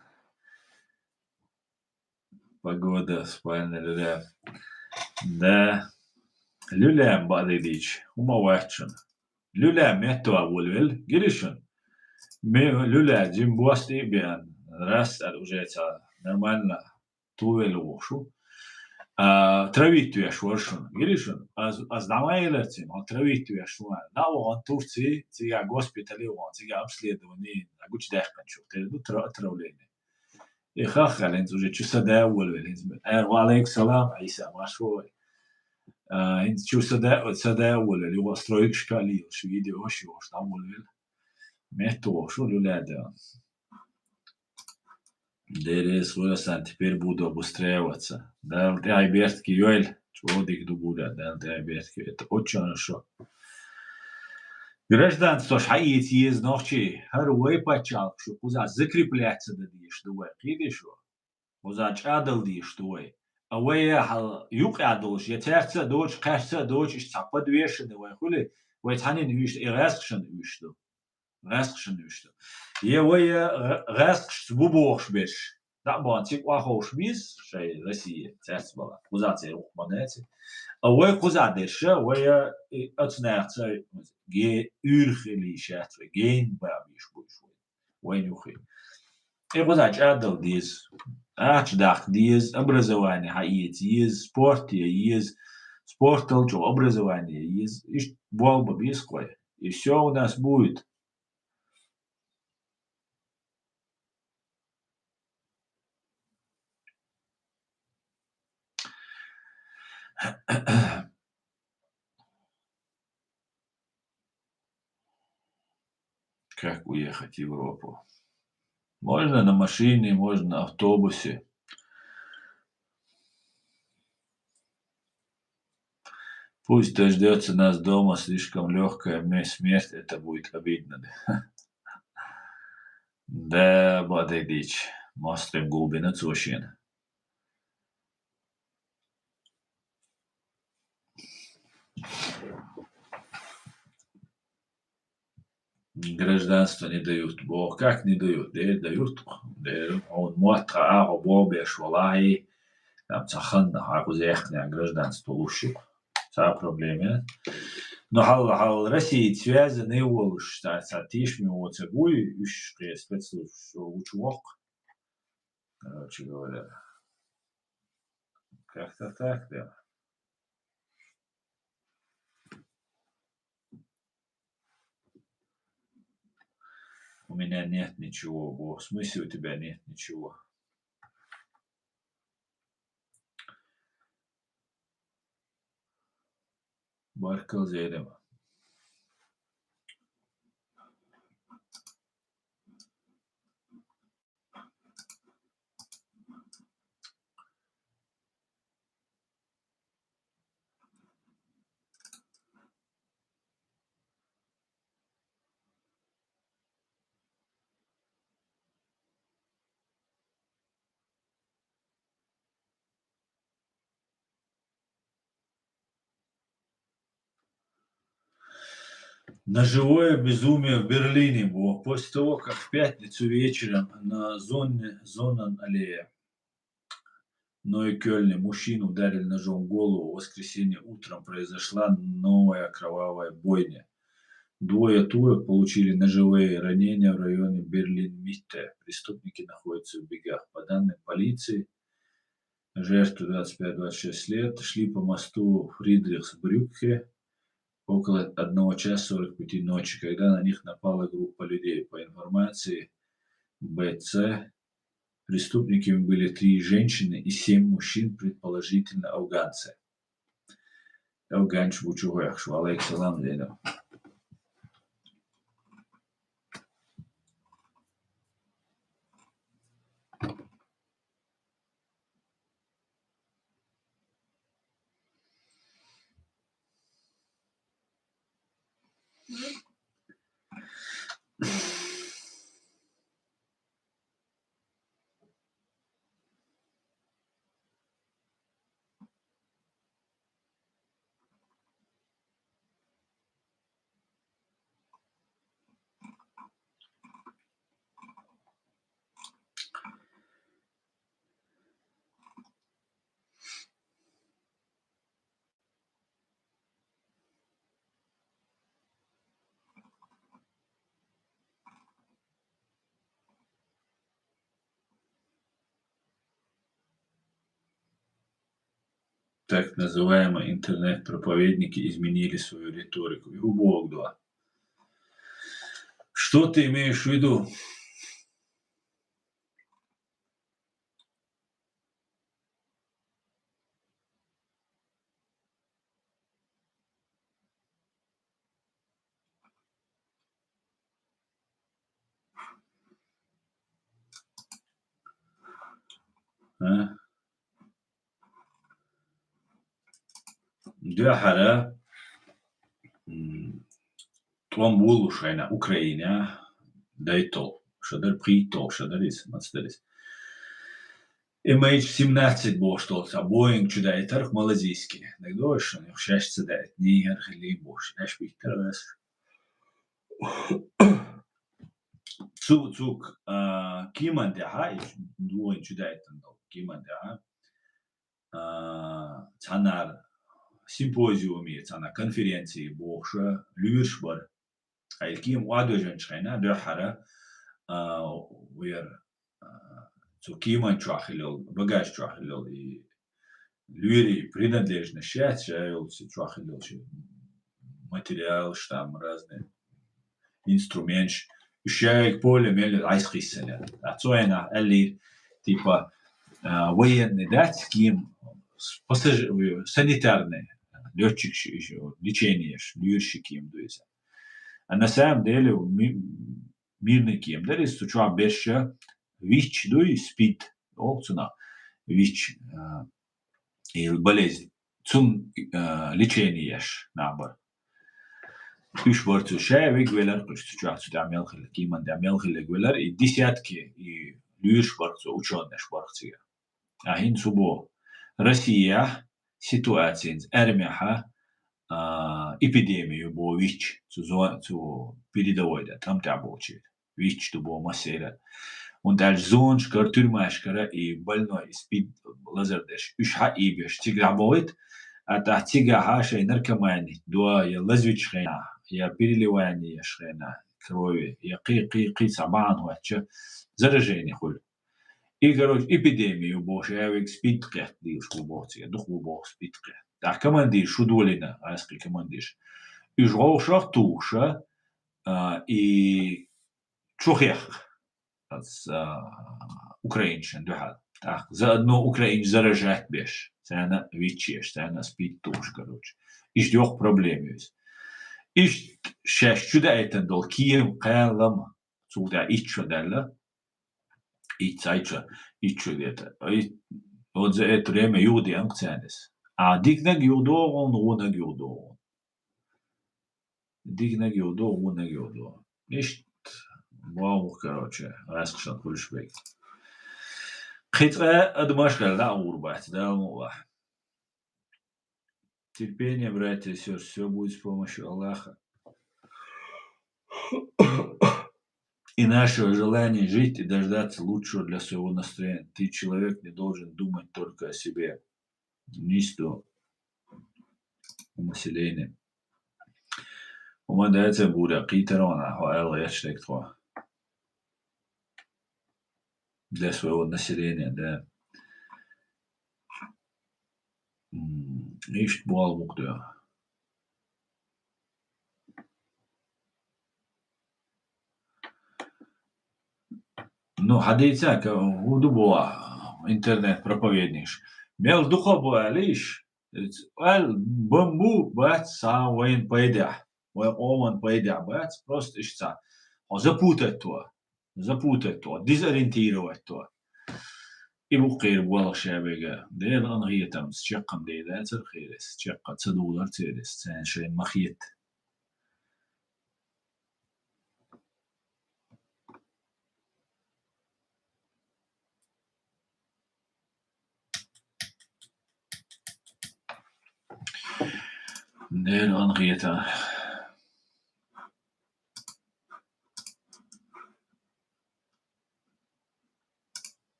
Погода, спальня, люля. Да. Люля ма баъдийча, хӀума вац шуна. Люля метта волавелла, гири шуна? Ме-, люля жим боста и беан. Раз ар уже ца нормально. Тувелла вохуш ву. А, травить веш вара шуна. Гири шуна? Аз, аз дӀа ма елар цуьнан, хьо травить веш ву. ДӀа а вахана Турци, цигахь госпитале а вахана, цигахь обследование, а, гучудаьккхинчух тера ду тра-, отравление. И хаххал, хӀинца уже чу са да а волавелла, хӀинца. Э, ва алейкум салам, Ӏийса, марша вогӀий. А, хӀинца чу са да, са да а волавелла, юха стройкашка а лелаш, видеош йохуш, дӀа а волавелла. Метта вохуш ву, люля да. Деррис вырастан, теперь буду обустраиваться. Дала тӀаьхье бертке йойла, чӀогӀа дика ду гура, Дала тӀаьхье бертке. Это очень хорошо. Гражданствош хьаийца еза нохчий, хӀара вай пачхьалкх шу кхузахь закрепляться дан дезаш ду вай, кхийдий шу? Кхузахь чӀагӀдала дезаш ду вай. А вай хьал юкъахь долуш, я цаьрца а доцуш, кхаьшца а доцуш, иштта цхьа подвешенный вай хуьлий, вай цхьаннен вуьйш, и гӀаьскхашна вуьйш ду. ГӀаьскхашна вуьйш ду. Я вай, я гӀа-, гӀаьскхашца бу бохуш берш. Даа бан цига охьоуш виз шай Россия цаьрца бала. Кхуза церан ухман яци. А вай кхуза дерша, вай, э, оцу нахаца ге уьйр хили шац вай, гейн ба биш буш вай. Вайн юхи. И кхуза чӀадал деза. Ач дах деза, образование хьаийца еза, спорт е еза, спортал чу образование еза. Ишт болба бис кой. И всё у нас будет. Как уехать в Европу? Можно на машине, можно на автобусе. Пусть дождётся нас дома, слишком лёгкая смерть, это будет обидно. Да, бадайдич, мостым гулбина цошин. Гражданство не дают. Бо, как не дают? Де, дают. Де, он мотха, а, бо, беш, валаи. Там цаханна, а, кузехня гражданство лучше. Ца проблема. Но хал, хал Россия связаны волуш, ца, ца тишми, вот, ца гуй, уж, спецслужб, учу вок. Короче говоря, как-то так, да. У меня нет ничего. Бо, в смысле у тебя нет ничего? Баркал, Зейнеп. Ножевое безумие в Берлине было после того, как в пятницу вечером на Зонне, Зоннен-аллее Нойкёльне мужчину ударили ножом в голову. В воскресенье утром произошла новая кровавая бойня. Двое турок получили ножевые ранения в районе Берлин-Митте. Преступники находятся в бегах. По данным полиции, жертвы двадцать пять двадцать шесть лет шли по мосту Фридрихсбрюкхе около одного часа сорок пяти ночи, когда на них напала группа людей. По информации Б Ц, преступниками были три женщины и семь мужчин, предположительно афганцы. Афганцы, бучу гойхш, ва алейкум салам, Зейнеп. Так называемые интернет-проповедники изменили свою риторику. И убог два. Что ты имеешь в виду? А? Дуьххьара, м, тӀом болуш хьайна Украина, дайтал, шадар пхийттал, шадар иза, мацдарис. Эм Эйч семнадцать бохуш долу цхьа Боинг чу даийтарх малазийский. ДагадогӀуш шуна, шаьш ца даийтина, хӀара хилла бохуш, аьш биттара ас. цу, цу, а, кеман тӀехьа, и дугӀин чу даийтан долу кеман тӀехьа, а, цхьанара симпозиуме, цхьана конференци бохуша луьйраш бара. Ткъа и кема охьадожанчу хенахь дуьххьара, а, вера, а, цу кеман чохь хилла йолу, багаж чохь хилла йолу и луьйрийн принадлежность яц, ша йолу цу чохь хилла йолу ши материалаш, там разные инструменташ, уьш ша йолу поле мел Ӏайса хиссина. Ткъа цу хенахь аьллера, типа, а, военный дац кема, с-, пассажир, санитарный, лётчик ш-, ш-, лечение, ш-, луьйраш кема ду иза. А на самом деле ми-, мирный кема дара иза, цу чохь берш ВИЧ дуй, СПИД, олу цунах, ВИЧ, а, и болезнь. Цунна, а, лечение еш нах бара. Уьш бара цу ша вига велар кхуьш цу чохь, цу тӀехь мел хилла, кеман тӀехь мел хилла велар, и десятки, и луьйраш бара цу учёныш бара цига. А хӀинца хӀун боху? Россияхь ситуаци хӀинца армехьа, а, эпидеми ю боху ВИЧ цу зо-, цу передовой тӀе, тӀам тӀехь болчера. ВИЧ ду боху массеран. ХӀунда аьлча зонашкара, тюрьмашкара и больной, и СПИД лазар дерш, уьш хьаийбеш цигахь бохуьйту, а тӀаккха цигахьа шайн наркомани дуа я лазвичу хенахь, я переливание еш хенахь крови, я кхин, кхин, кхин цхьа бахьана хӀоттича, заражение хуьлу. И, короче, эпидеми ю боху, ша вига СПИД кхетта дийлаш ву боху цига, дукха ву боху СПИД кхетта. ТӀаккха командир шу долийна, гӀаскхийн командирш. Уьш гӀовшах тухуша, а, и чу хехка, а, украинцашна дуьхьал. ТӀаккха за одно украинцаш заражать беш, царна ВИЧ еш, царна СПИД тухуш, короче. Иштта йоккха проблема ю иза. Иштта шаьш чу даийтан долу кема кхаллама, цул тӀаьхьа итт шо даьлла, итт цхьайтта шо, итт шо где-то. Ай, вот за это время юхадеана-кх царна иза. А диканиг юхадогӀу, гӀуннаг юхадогӀу. Диканиг юхадогӀу, гӀуннаг юхадогӀу. Иштта боху, короче, гӀаскхашна хуьлуш берг. Кхин цкъа адамаш хила дӀа а гӀур бац, Дала мукъ лахь. Терпение, братья и сестры, все будет с помощью Аллаха. И нашего желания жить и дождаться лучшего для своего настроения. Ты, человек, не должен думать только о себе. Нийса ду население. ХӀума дацара гура кхийтар ван, хьо аьлла гӀерташ дерг тхо. Для своего населения, да. М, иштта боху мукъа. Ну, хьадийца, ка-, хӀун ду боху интернет-проповедникаш? Мел дукха бу аьлла иш? Аьлла, бан бу, бац, цхьа вайн пайдехь, вайн къоман пайдехь бац, просто иштта цхьа. Хьо запутать во, запутать во, дезориентировать во. И бу кхера болх шабега. Делан хетамца чекхам дедацар херес, чекха ца дулар церес, царна шайн ма хета. Делан хета.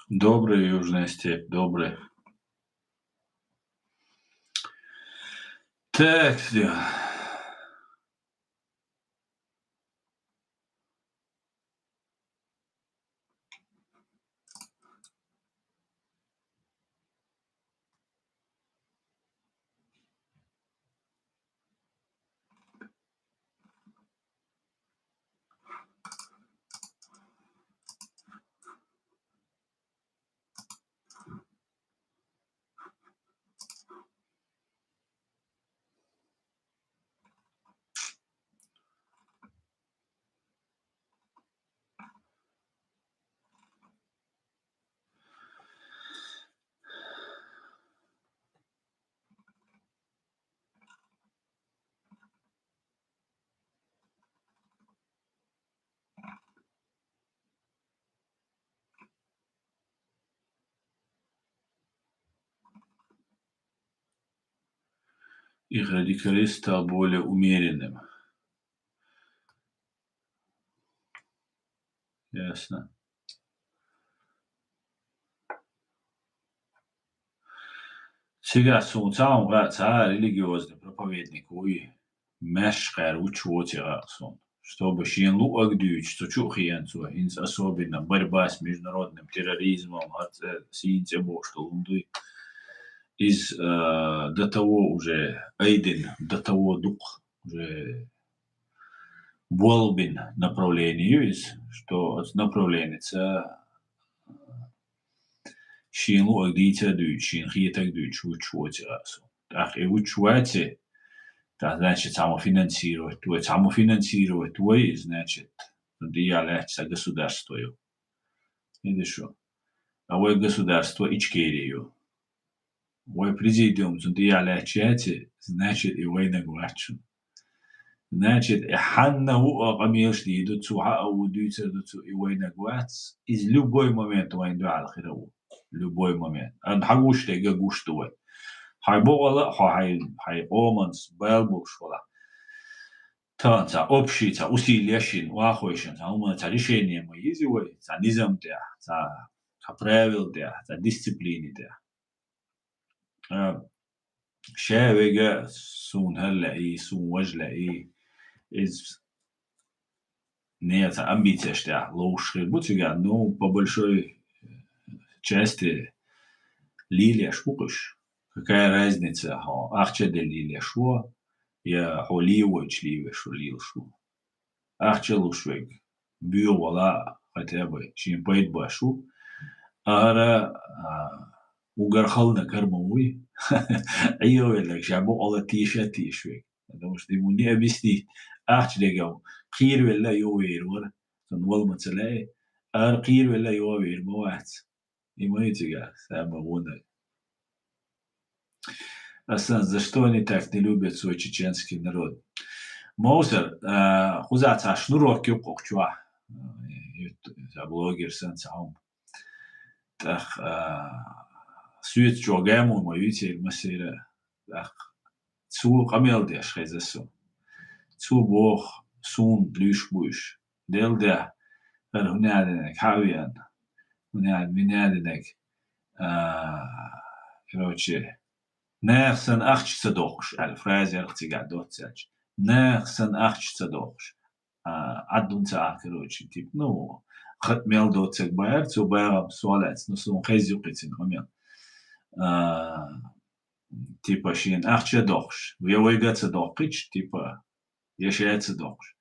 Добрый, Южная степь, добрый. Так, да. Их радикализм стал более умеренным. Ясно. Цигахь суна цхьа хӀума, цхьа религиозный проповедник вуй, маьрша кхаьра вуьтуш воций гӀакъ суна. Чтобы шена луъург дуьйцуш, цу чу а хиъна цо, хӀинца особенно борьба с международным терроризмом, хӀара цӀе, сийна цӀе бохуш долу хӀума дуй. Иза, э, до того уже айдина, до того дукха уже болбина направление ю иза, что оцу направленица шена луъург дийца а дуьйцуш, шена хетарг а дуьйцуш вуьтуш воций гӀакъ суна. ТӀаккха и вуьтуш ваций, тӀаккха, значит, цхьаммо финансировать вай, цхьаммо финансировать вай, значит, дӀа а лаьтташ цхьа государство ю. ХӀинца шу. А вай государство Ичкери ю. Вай президиум цунна тӀехьа лаьтташ яций, значит, и вайнаг вац шуна. Значит, и хьанна ву а къамелаш дийр ду цо, хьан а ву дуьйцур ду цо, и вайнаг вац, иза любой момент вайна дуьхьал хир а ву. Любой момент. Амма хьан гуш дерг а гуш ду вай. Хьайн бокъала а хьо хьайн, хьайн къоманца бала болуш валахь. Тахана цхьа общий, цхьа усилие йина, вахойшна, цхьа хӀуманна цхьа решение ма йизи вай, цхьа низам тӀехь, цхьа, цхьа правила тӀехь, цхьа дисциплина тӀехь. А, ша вега суна хӀара лаьий, суна важа лаьий, иза не цхьа амбицеш тӀехь ловш хир бу цигахь, ну, по большой части лелош бу-кх уьш. Какая разница, хьо ахча а делла лелош ву, я хьо лийвойчу лийвеш ву, лелаш ву. Ахча луш верг, боьха вала а, хотя бы шен пайда беш ву. Ара, а, угар хална карма вуй. Ӏехавелларг ша бокъала теша а теша верг. Потому что ему не объяснить. Ахча дерг а кхеравелла а йовер вара. Цунна вала ма ца лаьий. Ара кхеравелла а йовер ма вац. И ма ю цигахь, сан ма вон. Асан, за что они так не любят свой чеченский народ? Мовсар, а, кхузахь цхьа шнурок ю кху чохь. Ю, цхьа блогер санна цхьа хӀума. ТӀаккха, а, соьца чӀогӀа гамо ма ю церан массеран. ТӀаккха цо къамел деш хеза со. Цо боху, суна луьйш бу уьш. Делла де, хӀара хӀун аьлла динарг, хьан а веана? ХӀун аьлла, мин аьлла динарг? А, короче, наха сан ахча ца доккхуш, аьлла, фраза яра цигахь доццаьлча. Наха сан ахча ца доккхуш. А, Ӏаддун ца Ӏа, короче, типа, ну, хатта мел доцург бара, цо багӀам со лаьцна, ну, суна хеза ю кхин цуьнан къамел. А, типа, шена ахча а доккхуш, я вайга а ца доккхуьйтуш, типа, я ша а ца доккхуш.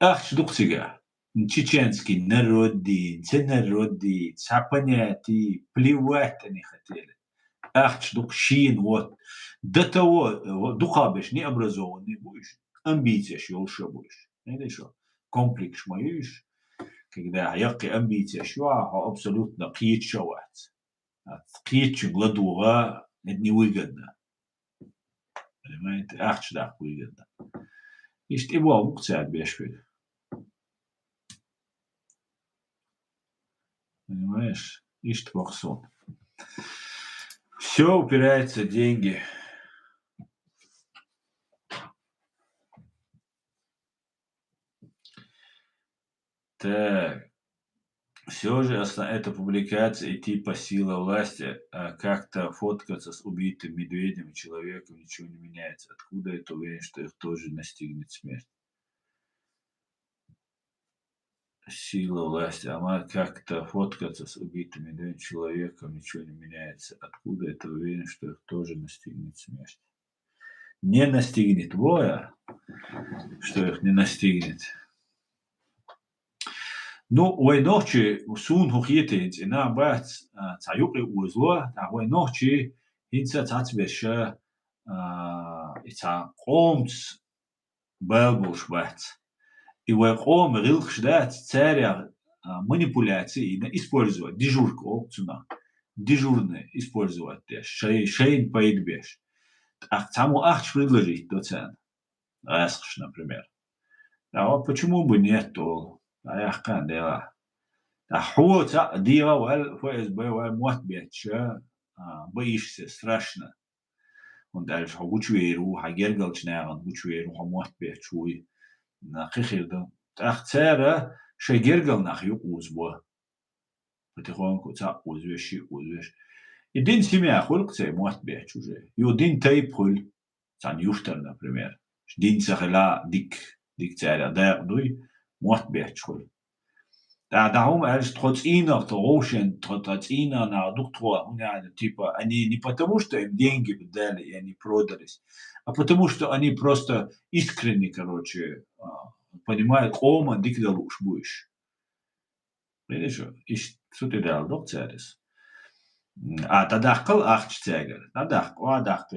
Ахча ду-кх цигахь. Чеченский народный, ца народный, цхьа понятие, плевать они хотели. Ахча ду-кх шена, вот. До того, э, дукхахберш необразованный бу уьш, амбицеш йолуш а бу уьш. Хьаьнга шо? Комплекс ма ю уьш. Когда хьан яккхий амбицеш ю, хьо абсолютно кхеташ а вац. Кхетачуьнга ладогӀа, это невыгодно. Понимаете? Ахча даккха выгодно. Иштта и боху бу-кх цара беш верг. Понимаешь? Иштта боху суна. Всё упирается в деньги. Так. Все же основ- эта публикация и типа сила власти, а как-то фоткаться с убитым медведем и человеком ничего не меняется. Откуда это уверен, что их тоже настигнет смерть? Сила власти, а как-то фоткаться с убитым медведем и человеком ничего не меняется. Откуда это уверен, что их тоже настигнет смерть? Не настигнет, во я, что их не настигнет. Ну, вай нохчи, сун хӀу хетинц, ина бац, а, ца юкъе узло, та вай нохчи, хинца цацбеша, а, и ца къомц бал болш бац. И вай къом гӀилхш дац, царя, а, манипуляции ина использовать, дежурка окцуна, дежурный использовать деш, шай, шайн пайд беш. Так, цаму ахч предложить доцан. Аскш, например. А вот почему бы нет, то, а я хкан дела. А ху ца дира вал, ФСБ вал, мот беча, а, боишься, страшно. Он дальше ху гучвейру, ха гергалч наган гучвейру, ха мот бечуй. На хихирда. Так цара, шай гергал нах юк узбо. Потихоньку ца узвеш, ши узвеш. И дин семья хулк цей мот беч уже. Ю дин тайп хуль. Цан юртар, например. Дин ца хила дик, дик царя дайк дуй, мот беч хуль. Да, да, хум альш тхо цина, тхо гошен, тхо, тхо цина на дук тхо, у меня, типа, они не потому, что им деньги бы дали, и они продались, а потому, что они просто искренне, короче, а, понимают, кома дик далуш будешь. Видиш, иш сути дал дук царис. М, а, та дахкал ахч цегар. Та дахк, а, дахк,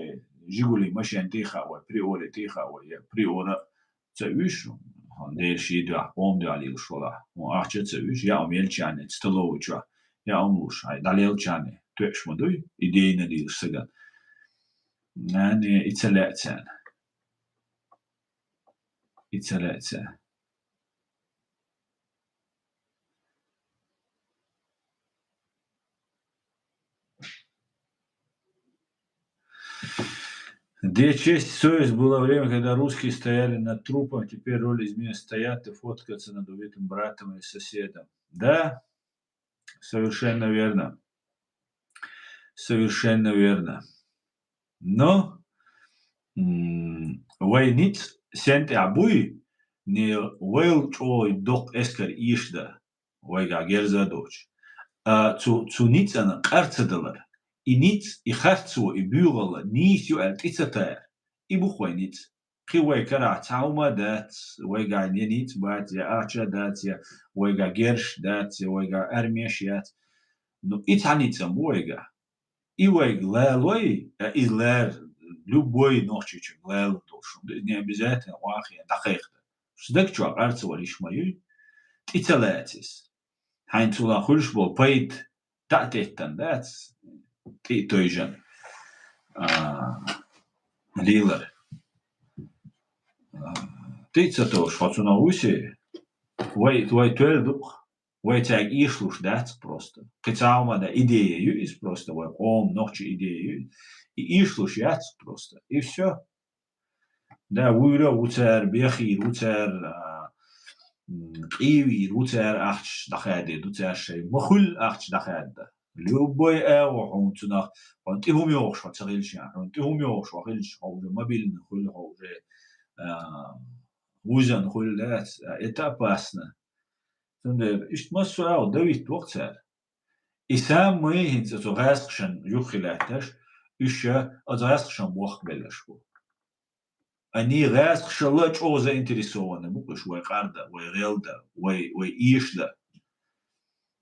Жигули машин тиха, ой, Приоре тиха, ой, я Приора ца уьш, хан дер ши дуа, ом дуа лил шола. Мо ахча ца уьш, я ом елчане, столовый чуа. Я ом луш, ай, дал елчане, туэш ма дуй, идейна лил саган. Нани, и ца ле цен. И ца ле цен. Где честь и совесть? Было время, когда русские стояли над трупом, теперь роль измены, стоят и фоткаются над убитым братом или соседом. Да, совершенно верно. Совершенно верно. Но, м, вай ниц сентя буй, не вайл чой док эскер ишда. Вайга герза доч. А, цу, цу ницӀана къарцадалар. И ницӀ, и харцо, и буьгӀала нийс ю аьл тӀицатаяр. И бух вай ницӀ. Кхи вай кара цхьа хӀума дац, вайга я ницӀ бац, я ахча дац, я вайга герш дац, я вайга армеш яц. Ну, и цхьа ницӀан бу вайга. И вайга лалой, а, и лар, любой нохчичун лала долуш. Не обязательно вахе, дакхайхта. Сдак чуа къарцавар иш ма юй, тӀи ца лацис. Хьайн цула хуьлуш болу пайда таътеттан дац, тӀи тойжан, а, лилар. А, тӀи ца товш, хьо цунах вуси, вай, вай тоьл дукх, вай цаьрга ийшлуш дац просто. Кхин цхьа хӀума да, идея ю иза просто, вай къоман нохчи идея ю иза. И ийшлуш яц просто. И всё. Да, вуйра а ву цара, бехийра ву цара, а, м, къийвийра ву цара, ахча дӀахаьдийра ду цара шайн. Ма хуьлу ахча дӀахаьдда. Любой агӀо хьуна цунах, хьуна тӀе хӀума йогӀуш хьо ца хилча, хьуна тӀе хӀума йогӀуш хьо хилча, хьо уже мобильный хуьлу, хьо уже, а, вузан хуьлу, да, а, это опасно. Цундела иштта массо а агӀо давитта вокху цара. И самый хӀинца цу гӀаьскхашан юххе лаьтташ, уьш ша оцу гӀаьскхашан бохкабелларш бу. Они гӀаьскхашалла чӀогӀа заинтересованы бу уьш вай къарда, вай гӀелда, вай, вай эшда.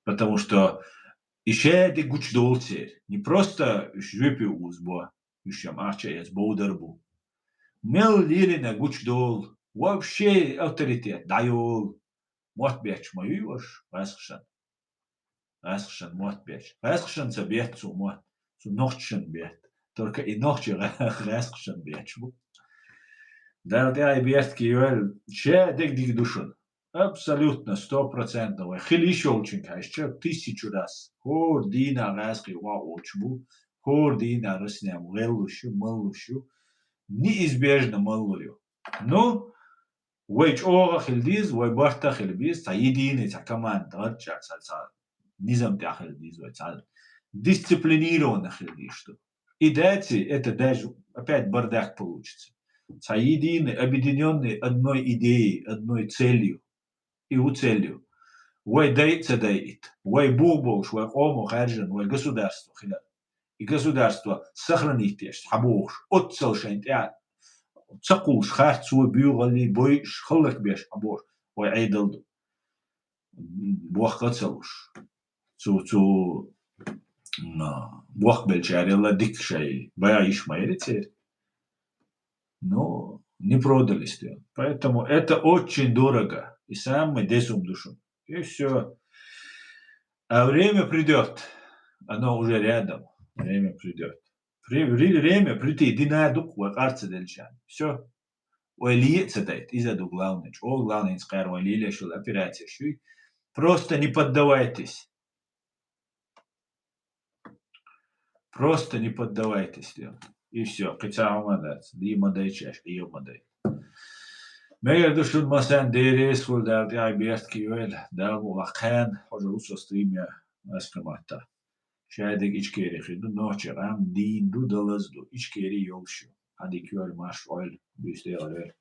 Потому что и шаьди гучудолу церан. Не просто уьш жоьпе узбо, уьш шам ахча эца бовдар бу. Мел лелина гучудолу, вообще авторитет дӀайолу. Мотт бетташ ма юй уьш гӀаьскхашан. ГӀаьскхашан мотт бетташ. ГӀаьскхашан ца бетта цо мотт, цу нохчашан бетта. Только и нохчи гӀа-, гӀаьскхашан бетташ бу. Дала тӀаьхьа и бертке йойла, ша дегдиг ду шуна. Абсолютно, сто процентов. Вай хила йиш йолчуьнга хьаьжча, тысячу раз. ХӀора дийнахь гӀаьскхий ваха волчу бу, хӀора дийнахь раснем гӀеллуш ю, маллуш ю. Неизбежно маллур ю. Ну, вай чӀогӀа хила деза, вай барта хила беза, цхьа единый, цхьа команда, гӀарчӀа, цхьа, цхьа низам тӀехь хила деза вай, цхьа дисциплинированно хила деза ду. И даци, это даже опять бардак получится. Цхьа единый, объединённый одной идеей, одной целью. И у целью. Вай дай а ца дайта. Вай бух болуш, вай къомо хаьржина, вай государство хила. И государство сохранить деш, хьабохуш, оццал шайн тӀе ца кхуллуш, харц вай буьйгӀалли, бойуш, хӀаллакбеш хьабохуш, вай Ӏедал ду. Бохка ца луш. Цу, цу, а, бохкабеллачарел дика шай, баьгӀа йиш ма яри церан. Ну, не продались ты. Поэтому это очень дорого. И самый дезум душу. И всё. А время придёт. Оно уже рядом. Время придёт. При-, вре-, время прийти, дина дукха вай къарца делчан. Всё. Вай ле а ца дайта. Иза ду главное. ЧӀогӀа главное, хӀинца кхара вай лелеш йолу операция шуй. Просто не поддавайтесь. Просто не поддавайтесь, дела. И всё, кхин цхьа хӀума дац. Дий ма дайча аша, Ӏе ма дай. Мегар ду шуна, масен, Дела реза хуьлда, Дала тӀаьхье беркате йойла, Дала мукъ лахь, кхана хьожа лу со стримера, аскха матта. Шадерг Ичкери хир ду, нохчийн къам дийна ду, далаза ду, Ичкери йолуш ю. Хьан дика йойла, марш Ӏойла, буьйса дегӀа лойла.